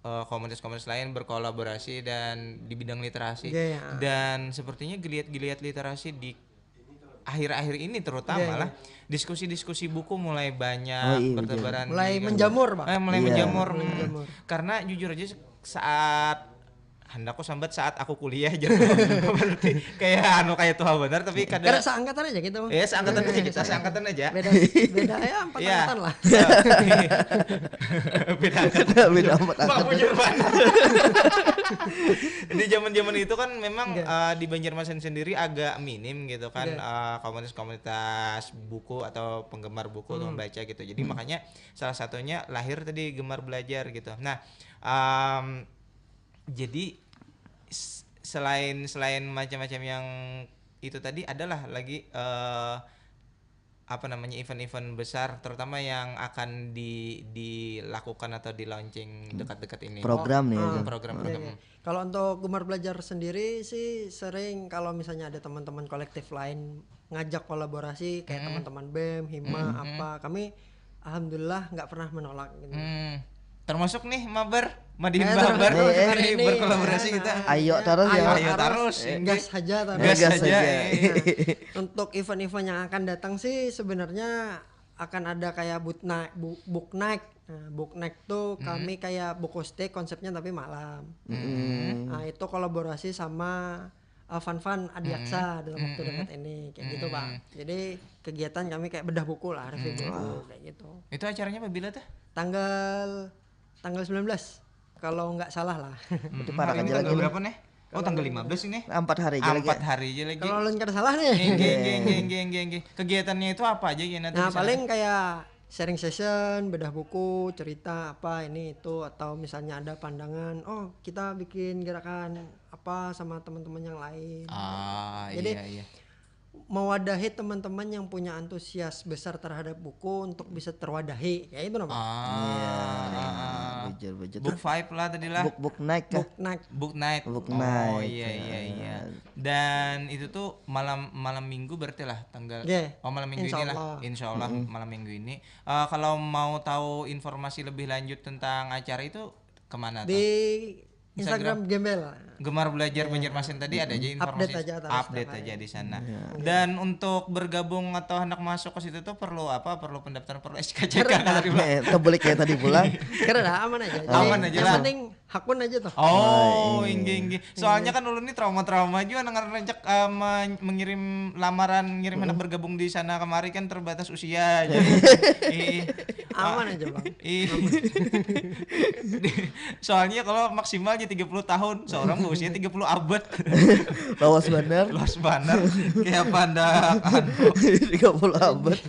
eh, komunitas-komunitas lain berkolaborasi dan di bidang literasi. Iya, iya. Dan sepertinya geliat-geliat literasi di akhir-akhir ini terutama Iya, iya. lah, diskusi-diskusi buku mulai banyak Oh, iya, bertebaran. Mulai Di- menjamur, Bang. Eh, mulai Iya. menjamur. Mulai Hmm. menjamur. Karena jujur aja, saat handakku sambat saat aku kuliah aja. Berarti kayak anu, kayak tua benar, tapi kada. Karena seangkatan aja gitu. Ya, seangkatan aja kita, seangkatan aja. Beda beda ya empat Iya. angkatan lah. Beda angkatan. Beda empat Bang angkatan. Bujur banget. Di zaman-zaman itu kan memang Iya. eh, di Banjarmasin sendiri agak minim gitu kan, Iya. eh, komunitas-komunitas buku atau penggemar buku atau Hmm. membaca gitu. Jadi makanya salah satunya lahir tadi Gemar Belajar gitu. Nah, em, jadi s- selain selain macam-macam yang itu tadi, adalah lagi eh, apa namanya, event-event besar, terutama yang akan di dilakukan atau di launching dekat-dekat ini. Program nih Ah, aja. Program-program. Iya, iya. Kalau untuk Gemar Belajar sendiri sih sering, kalau misalnya ada teman-teman kolektif lain ngajak kolaborasi kayak teman-teman bem, hima, apa, kami alhamdulillah nggak pernah menolak gitu. Hmm. Termasuk nih mabar, Madin Eh, Babar termasuk nih ini. berkolaborasi kita. Ayo terus ya. Ayo terus. Gas aja terus. Gas Gas aja. aja. Eh. Untuk event-event yang akan datang sih sebenarnya akan ada kayak book night, bu- book night. Nah, book night tuh kami kayak buku stick konsepnya tapi malam. Mm. Nah, itu kolaborasi sama uh, Fun Fun Adiaksa dalam waktu dekat ini, kayak gitu, Bang. Jadi kegiatan kami kayak bedah buku lah, review buku kayak gitu. Itu acaranya apabila tuh? Tanggal tanggal sembilan belas kalau nggak salah lah. Berarti parak Hari ini aja tanggal lagi. Berapa nih? Oh, tanggal lima belas ini. Empat hari aja lagi. Empat hari aja lagi. Kalau lain kada salah nih. Nggih, nggih, nggih, nggih, nggih, nggih. Kegiatannya itu apa aja ya nanti Nah, di sana? Paling kayak sharing session, bedah buku, cerita apa ini itu, atau misalnya ada pandangan, oh kita bikin gerakan apa sama teman-teman yang lain. Ah, Jadi, iya, iya. Mewadahi teman-teman yang punya antusias besar terhadap buku untuk bisa terwadahi, kayak itu nama. Ah, ah, ah. Bujur, bujur. Book five lah tadi lah. Book book night kah? Book night. Book night. Oh, iya, iya, iya. Dan itu tuh malam malam minggu berarti lah, tanggal. Nggih. Oh, malam minggu Insya ini lah. Allah. Insya Allah malam minggu ini. Eh, kalau mau tahu informasi lebih lanjut tentang acara itu, kemana tuh? Di Instagram Gembel. Gemar Belajar Banjarmasin tadi ada aja informasi. Update aja terus Update tiap aja hari. di sana. Iya. Dan untuk bergabung atau hendak masuk ke situ tuh perlu apa? Perlu pendaftaran, perlu S K C K tadi. Eh, tebulik kayak tadi pulang. Kira dah aman aja. Jadi, Aman aja yang lah. penting hakun aja tuh. Oh, inggih, inggih. Soalnya kan ulun ini trauma-trauma juga nang rancak eh, men- mengirim lamaran, ngirim anak bergabung di sana kemari kan terbatas usia. Jadi, ih, Aman aja, Bang. ih. Soalnya kalau maksimal aja tiga puluh tahun, seorang usia tiga puluh abad. Lawas bener. Luas banget. Kayak pandak. Anu. Tiga puluh abad.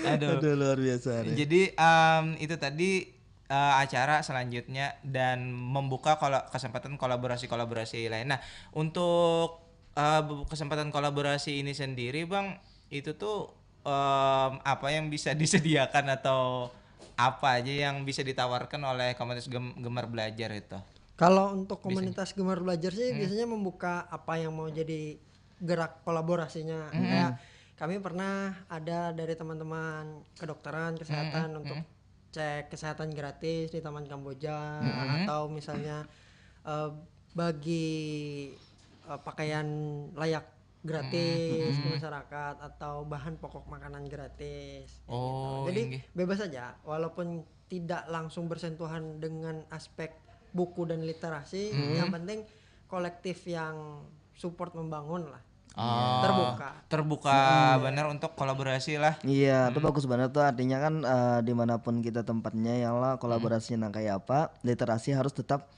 Aduh. Aduh, luar biasa nih. Jadi em, itu tadi eh, acara selanjutnya dan membuka kol- kesempatan kolaborasi-kolaborasi lain. Nah, untuk eh, bu- kesempatan kolaborasi ini sendiri, Bang, itu tuh em, apa yang bisa disediakan atau apa aja yang bisa ditawarkan oleh komunitas Gem- Gemar Belajar itu? Kalau untuk komunitas Gemar Belajar sih biasanya membuka apa yang mau jadi gerak kolaborasinya. Kayak kami pernah ada dari teman-teman kedokteran, kesehatan untuk cek kesehatan gratis di Taman Kamboja atau misalnya eh, bagi eh, pakaian layak gratis ke masyarakat atau bahan pokok makanan gratis. Kayak gitu. Oh, Jadi inggih. Bebas aja, walaupun tidak langsung bersentuhan dengan aspek buku dan literasi, yang penting kolektif yang support membangun lah. Oh, Terbuka. Terbuka benar untuk kolaborasi lah. Iya, itu bagus banget tuh, artinya kan eh, dimanapun kita tempatnya ya lah, kolaborasinya nang kayak apa, literasi harus tetap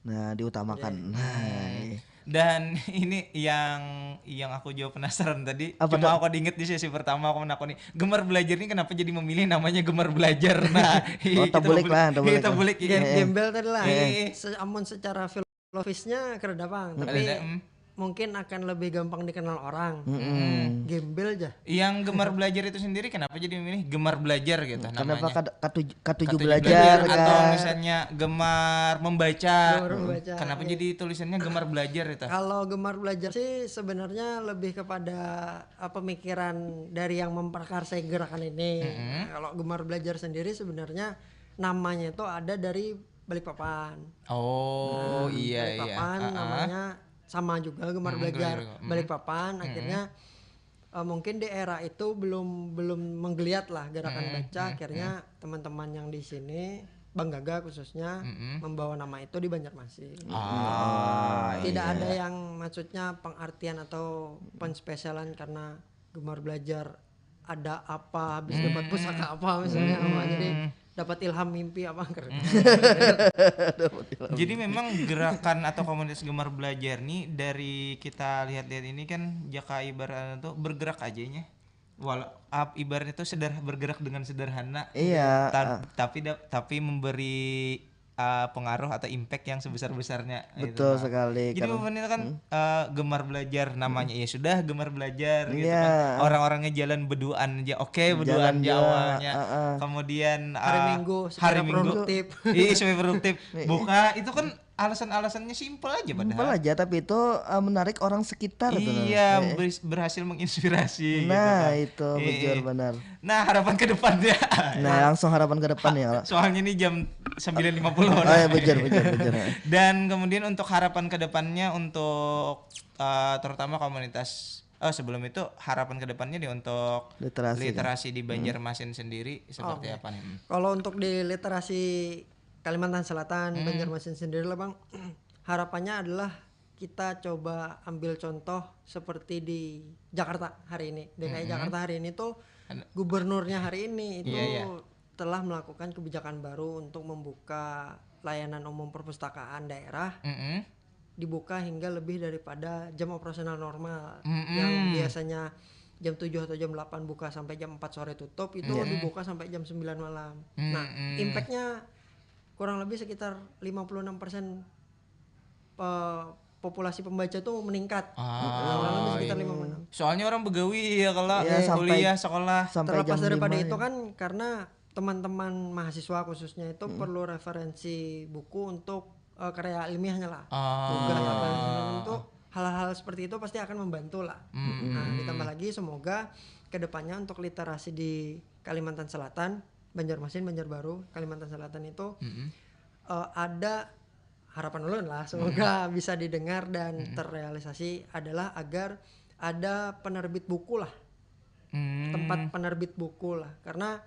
nah diutamakan. Nah, Dan ini yang yang aku juga penasaran tadi. Apa Cuma aku diinget di sesi pertama aku menakuni gemar belajar ini kenapa jadi memilih namanya gemar belajar. Nah, Oh, tabulik lah, tabulik Kita lah. bulik Gem- ya. Gembel tadi lah. Eh. Se- amun secara filosofisnya kada pang, tapi Ada, mm. mungkin akan lebih gampang dikenal orang. Gembel aja. Yang gemar belajar itu sendiri kenapa jadi memilih gemar belajar gitu Kenapa namanya? kad- katuju, katuju Katuju belajar, atau kan? Misalnya gemar membaca. Gemar membaca, Kenapa iya. Jadi tulisannya gemar belajar itu? Kalau gemar belajar sih sebenarnya lebih kepada uh, pemikiran dari yang memprakarsai gerakan ini. Nah, kalau gemar belajar sendiri sebenarnya namanya itu ada dari Balikpapan. Oh iya iya. Balikpapan Ah, ah. Namanya sama juga gemar Hmm, belajar gemar belajar. Hmm. Balikpapan. Akhirnya uh, mungkin di era itu belum belum menggeliat lah gerakan Hmm, baca. hmm, Akhirnya teman-teman yang di sini Bang Gaga khususnya Mm-mm. membawa nama itu di Banjarmasin. Ah, Tidak iya. Ada yang maksudnya pengartian atau penspesialan karena gemar belajar ada apa habis dapat pusaka apa misalnya apa jadi dapat ilham mimpi apa keren. Jadi memang gerakan atau komunitas gemar belajar nih dari kita lihat-lihat ini kan jaka ibaratnya tuh bergerak aja nya. Walau ap- ibaratnya tuh seder bergerak dengan sederhana. Iya, Ta- tapi da- tapi memberi uh, pengaruh atau impact yang sebesar-besarnya. Betul Nah. sekali, Jadi karena- momennya kan uh, gemar belajar namanya ya sudah gemar belajar gitu Iya. Kan. Orang-orangnya jalan berduaan aja. Oke, berduaan Jalan aja juga, awalnya. Heeh. Kemudian Hari uh, Minggu hari secara Minggu. Produktif. Iya, supaya produktif. Buka itu kan alasan-alasannya simpel aja padahal. Simpel aja, tapi itu uh, menarik orang sekitar tuh. Iya, Eh, ber- berhasil menginspirasi gitu Nah, kan. itu Iya, bujur iya. Benar. Nah, harapan ke depannya. Nah, langsung harapan ke depan ya. Soalnya ini jam sembilan lima puluh. Oh ya, bujur, bujur, bujur. Dan kemudian untuk harapan ke depannya untuk uh, terutama komunitas Oh, sebelum itu harapan ke depannya nih untuk Literasi, kan? literasi di Banjarmasin sendiri seperti apa nih? Hmm. Kalau untuk di literasi Kalimantan Selatan, Banjarmasin sendiri lah Bang, harapannya adalah kita coba ambil contoh seperti di Jakarta hari ini. D K I Jakarta hari ini tuh gubernurnya hari ini itu Iya, iya. telah melakukan kebijakan baru untuk membuka layanan umum perpustakaan daerah Mm-mm. dibuka hingga lebih daripada jam operasional normal Mm-mm. yang biasanya jam tujuh atau jam delapan buka sampai jam empat sore tutup itu dibuka sampai jam sembilan malam. Nah, Mm-mm. impact-nya kurang lebih sekitar lima puluh enam persen pe- populasi pembaca tuh meningkat. Ah, Kurang lebih sekitar iya. lima puluh enam. Soalnya orang begawi ya kalau Iya, sampai- kuliah sekolah. Sampai Terlepas jam daripada lima itu ya. Kan karena teman-teman mahasiswa khususnya itu perlu referensi buku untuk eh, karya ilmiahnya lah. Ah. Tugas apa itu hal-hal seperti itu pasti akan membantu lah. Mm-mm. Nah, ditambah lagi semoga kedepannya untuk literasi di Kalimantan Selatan, Banjarmasin, Banjarbaru, Kalimantan Selatan itu Mm-mm. eh, ada harapan ulun lah semoga bisa didengar dan terrealisasi adalah agar ada penerbit buku lah, Hmm. tempat penerbit buku lah, karena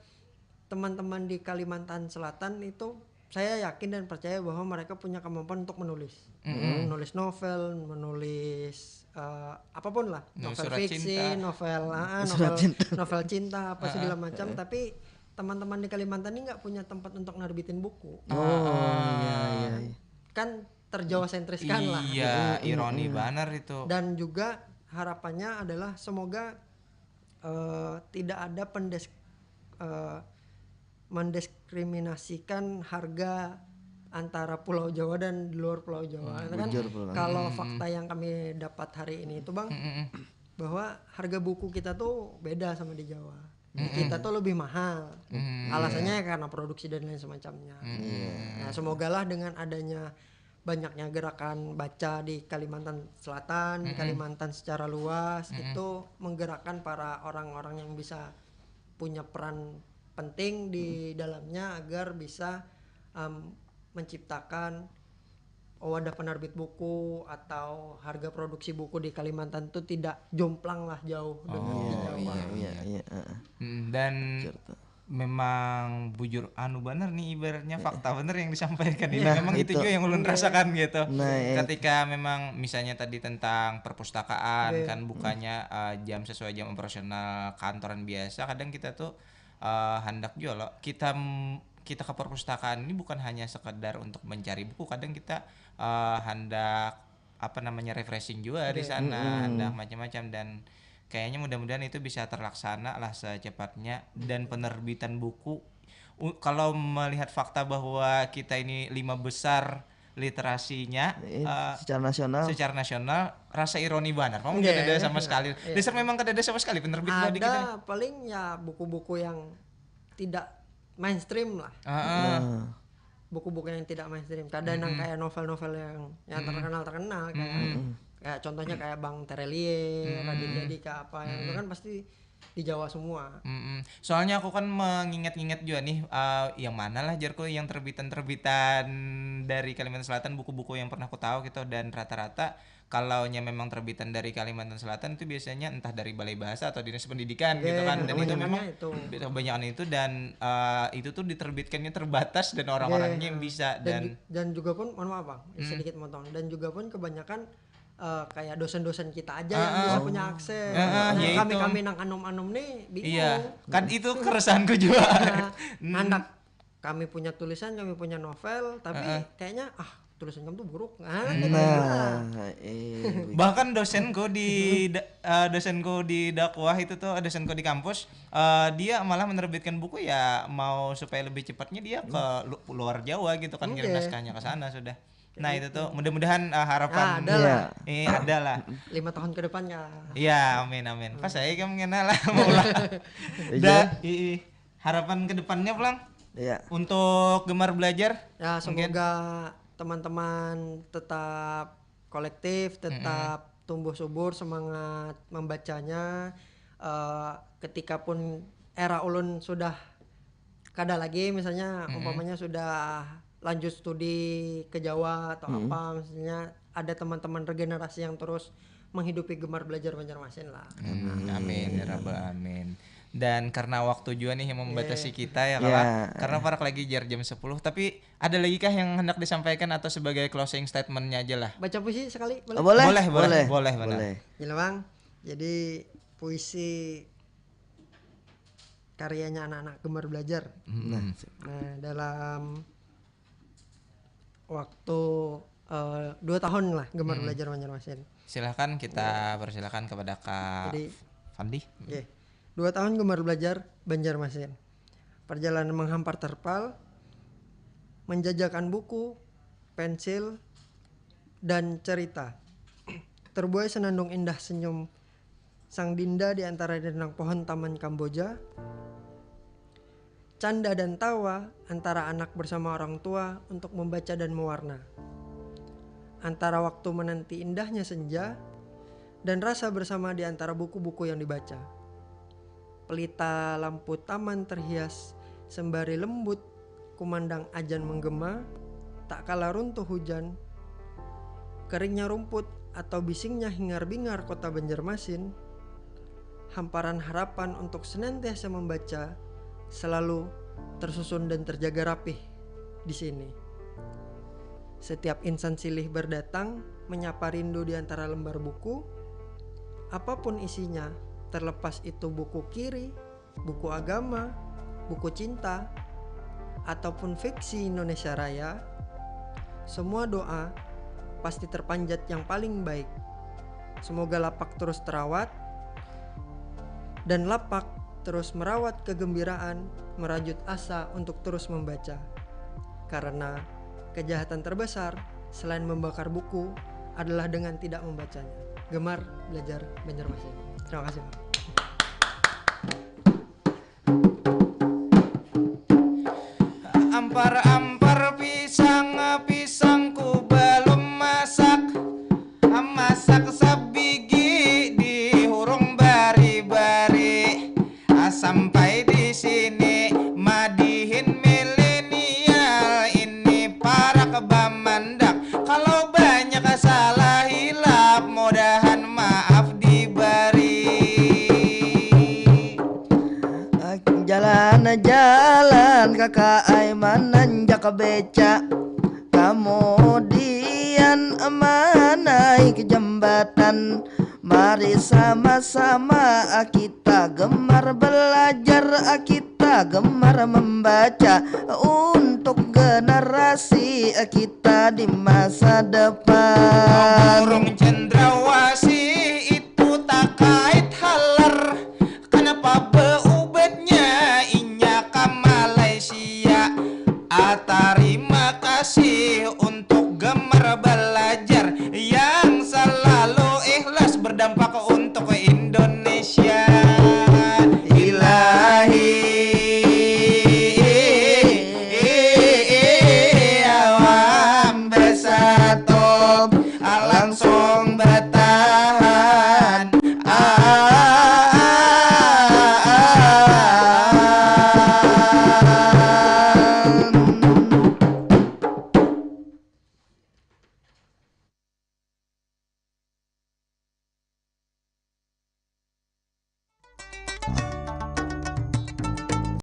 teman-teman di Kalimantan Selatan itu saya yakin dan percaya bahwa mereka punya kemampuan untuk menulis, menulis novel, menulis eh, apapun lah, Nulis novel surat fiksi, cinta. Novel ah, Surat novel cinta. Novel cinta apa segala macam, tapi teman-teman di Kalimantan ini nggak punya tempat untuk nerbitin buku, Oh, iya, iya, iya. Kan terjawa sentriskan lah. Iya, ironi banar itu. Dan juga harapannya adalah semoga eh, tidak ada pendes eh, mendiskriminasikan harga antara Pulau Jawa dan di luar Pulau Jawa. Karena kan Bujur, Pulau. Kalau fakta yang kami dapat hari ini itu Bang, Mm-mm. bahwa harga buku kita tuh beda sama di Jawa. Di kita tuh lebih mahal. Mm. Alasannya ya karena produksi dan lain semacamnya. Nah, semogalah dengan adanya banyaknya gerakan baca di Kalimantan Selatan, di Kalimantan secara luas itu menggerakkan para orang-orang yang bisa punya peran penting di dalamnya agar bisa em, menciptakan wadah penerbit buku atau harga produksi buku di Kalimantan itu tidak jomplang lah jauh dengan di Oh, Jawa. Iya, iya, iya, heeh. Hmm, dan Bujur tuh. Memang bujur anu bener nih, ibaratnya fakta bener yang disampaikan ini. Nah, Memang itu itu. juga yang ulun rasakan gitu. Nah, iya. Ketika memang misalnya tadi tentang perpustakaan Iya. kan bukanya eh, jam sesuai jam operasional kantoran biasa, kadang kita tuh eh, hendak juga loh kita m- kita ke perpustakaan ini bukan hanya sekedar untuk mencari buku, kadang kita eh, hendak apa namanya refreshing juga di Oke. sana, Mm-mm. hendak macam-macam dan kayaknya mudah-mudahan itu bisa terlaksana lah secepatnya dan penerbitan buku u- kalau melihat fakta bahwa kita ini lima besar literasinya Eh, eh, secara nasional. secara nasional rasa ironi banget. Kamu Iya, tidak ada iya. sama sekali. Iya. Dasar memang tidak ada sama sekali penerbit buat di kita. Ada paling ya buku-buku yang tidak mainstream lah. Heeh. Nah, Buku-buku yang tidak mainstream. Kadang yang Mm-mm. kayak novel-novel yang yang Mm-mm. terkenal terkenal kayak Mm-mm. kayak contohnya kayak Bang Terelie, Mm-mm. Raditya Dika apa yang itu Mm-mm. Kan pasti di Jawa semua. Mm-mm. Soalnya aku kan mengingat-ingat juga nih, eh, yang mana lah jarku yang terbitan-terbitan dari Kalimantan Selatan, buku-buku yang pernah aku tahu gitu, dan rata-rata kalau nya memang terbitan dari Kalimantan Selatan itu biasanya entah dari Balai Bahasa atau Dinas Pendidikan gitu Iya, kan, dan itu memang kebanyakannya itu. kebanyakan itu dan eh, itu tuh diterbitkannya terbatas dan orang-orangnya Iya. yang bisa Dan, dan ju- dan juga pun mohon maaf Bang, Hmm. sedikit motong. Dan juga pun kebanyakan eh, kayak dosen-dosen kita aja Ah, yang bisa ah. punya akses. Ah, ah, ya itu. Kami-kami nang anom-anom nih bingung. Iya, kan itu keresahanku juga. Nah, Hmm. Handak kami punya tulisan, kami punya novel, tapi Heeh. kayaknya ah tulisan kamu tuh buruk. Ah, gitu. Nah, eh, Bahkan dosenku di da- eh, dosenku di dakwah itu tuh, dosenku di kampus, eh, dia malah menerbitkan buku ya mau supaya lebih cepatnya dia ke lu- luar Jawa gitu kan, ngirim Oke. naskahnya ke sana sudah. Nah, itu tuh mudah-mudahan eh, harapan Ah, ada lah. Eh, ada lah. Lima tahun ke depan ya. Iya, amin amin. Pas saya kan mengenal lah mau lah. Iya. Da, ii. Harapan ke depannya pulang Iya. untuk gemar belajar. Ya Mungkin. Semoga teman-teman tetap kolektif, tetap tumbuh subur semangat membacanya. Eh, ketika pun era ulun sudah kada lagi, misalnya Mm-mm. umpamanya sudah lanjut studi ke Jawa atau Mm-mm. apa, misalnya ada teman-teman regenerasi yang terus menghidupi gemar belajar Banjarmasin lah. Hmm, amin ya rabbal amin. Dan karena waktu juga nih yang membatasi kita ya Iya. kalau karena parak lagi jar jam sepuluh, tapi ada lagi kah yang hendak disampaikan atau sebagai closing statementnya aja lah? Baca puisi sekali boleh? Oh, boleh, Boleh, boleh, boleh, boleh, boleh. Gila Bang. Jadi puisi karyanya anak-anak gemar belajar. Hmm. Nah, Nah, dalam waktu eh, dua tahun lah gemar Hmm. belajar Banjarmasin. Silahkan kita persilakan kepada Kak Jadi, Fandi. Oke. Dua tahun gemar belajar Banjarmasin. Perjalanan menghampar terpal, menjajakan buku, pensil, dan cerita. Terbuai senandung indah senyum sang dinda di antara rindang pohon taman Kamboja. Canda dan tawa antara anak bersama orang tua untuk membaca dan mewarna. Antara waktu menanti indahnya senja dan rasa bersama di antara buku-buku yang dibaca. Pelita lampu taman terhias sembari lembut kumandang ajan menggema, tak kala runtuh hujan, keringnya rumput atau bisingnya hingar-bingar kota Banjarmasin, hamparan harapan untuk senantiasa membaca selalu tersusun dan terjaga rapih di sini. Setiap insan silih berdatang menyapa rindu di antara lembar buku, apapun isinya, terlepas itu buku kiri, buku agama, buku cinta, ataupun fiksi Indonesia Raya, semua doa pasti terpanjat yang paling baik. Semoga lapak terus terawat dan lapak terus merawat kegembiraan, merajut asa untuk terus membaca. Karena kejahatan terbesar selain membakar buku adalah dengan tidak membacanya. Gemar belajar Banjarmasin. Terima kasih. Ampar-ampar pisang, pisangku belum masak. Masak sabigi dihurung bari-bari. Sampai di sini madihin milenial ini parak bamandak. Kalau banyak salah hilap mudahan maaf diberi. Aku Jalan-jalan kakak ai mananjak beca, kemudian menaik jembatan. Mari sama-sama kita gemar belajar, kita gemar membaca untuk generasi kita di masa depan.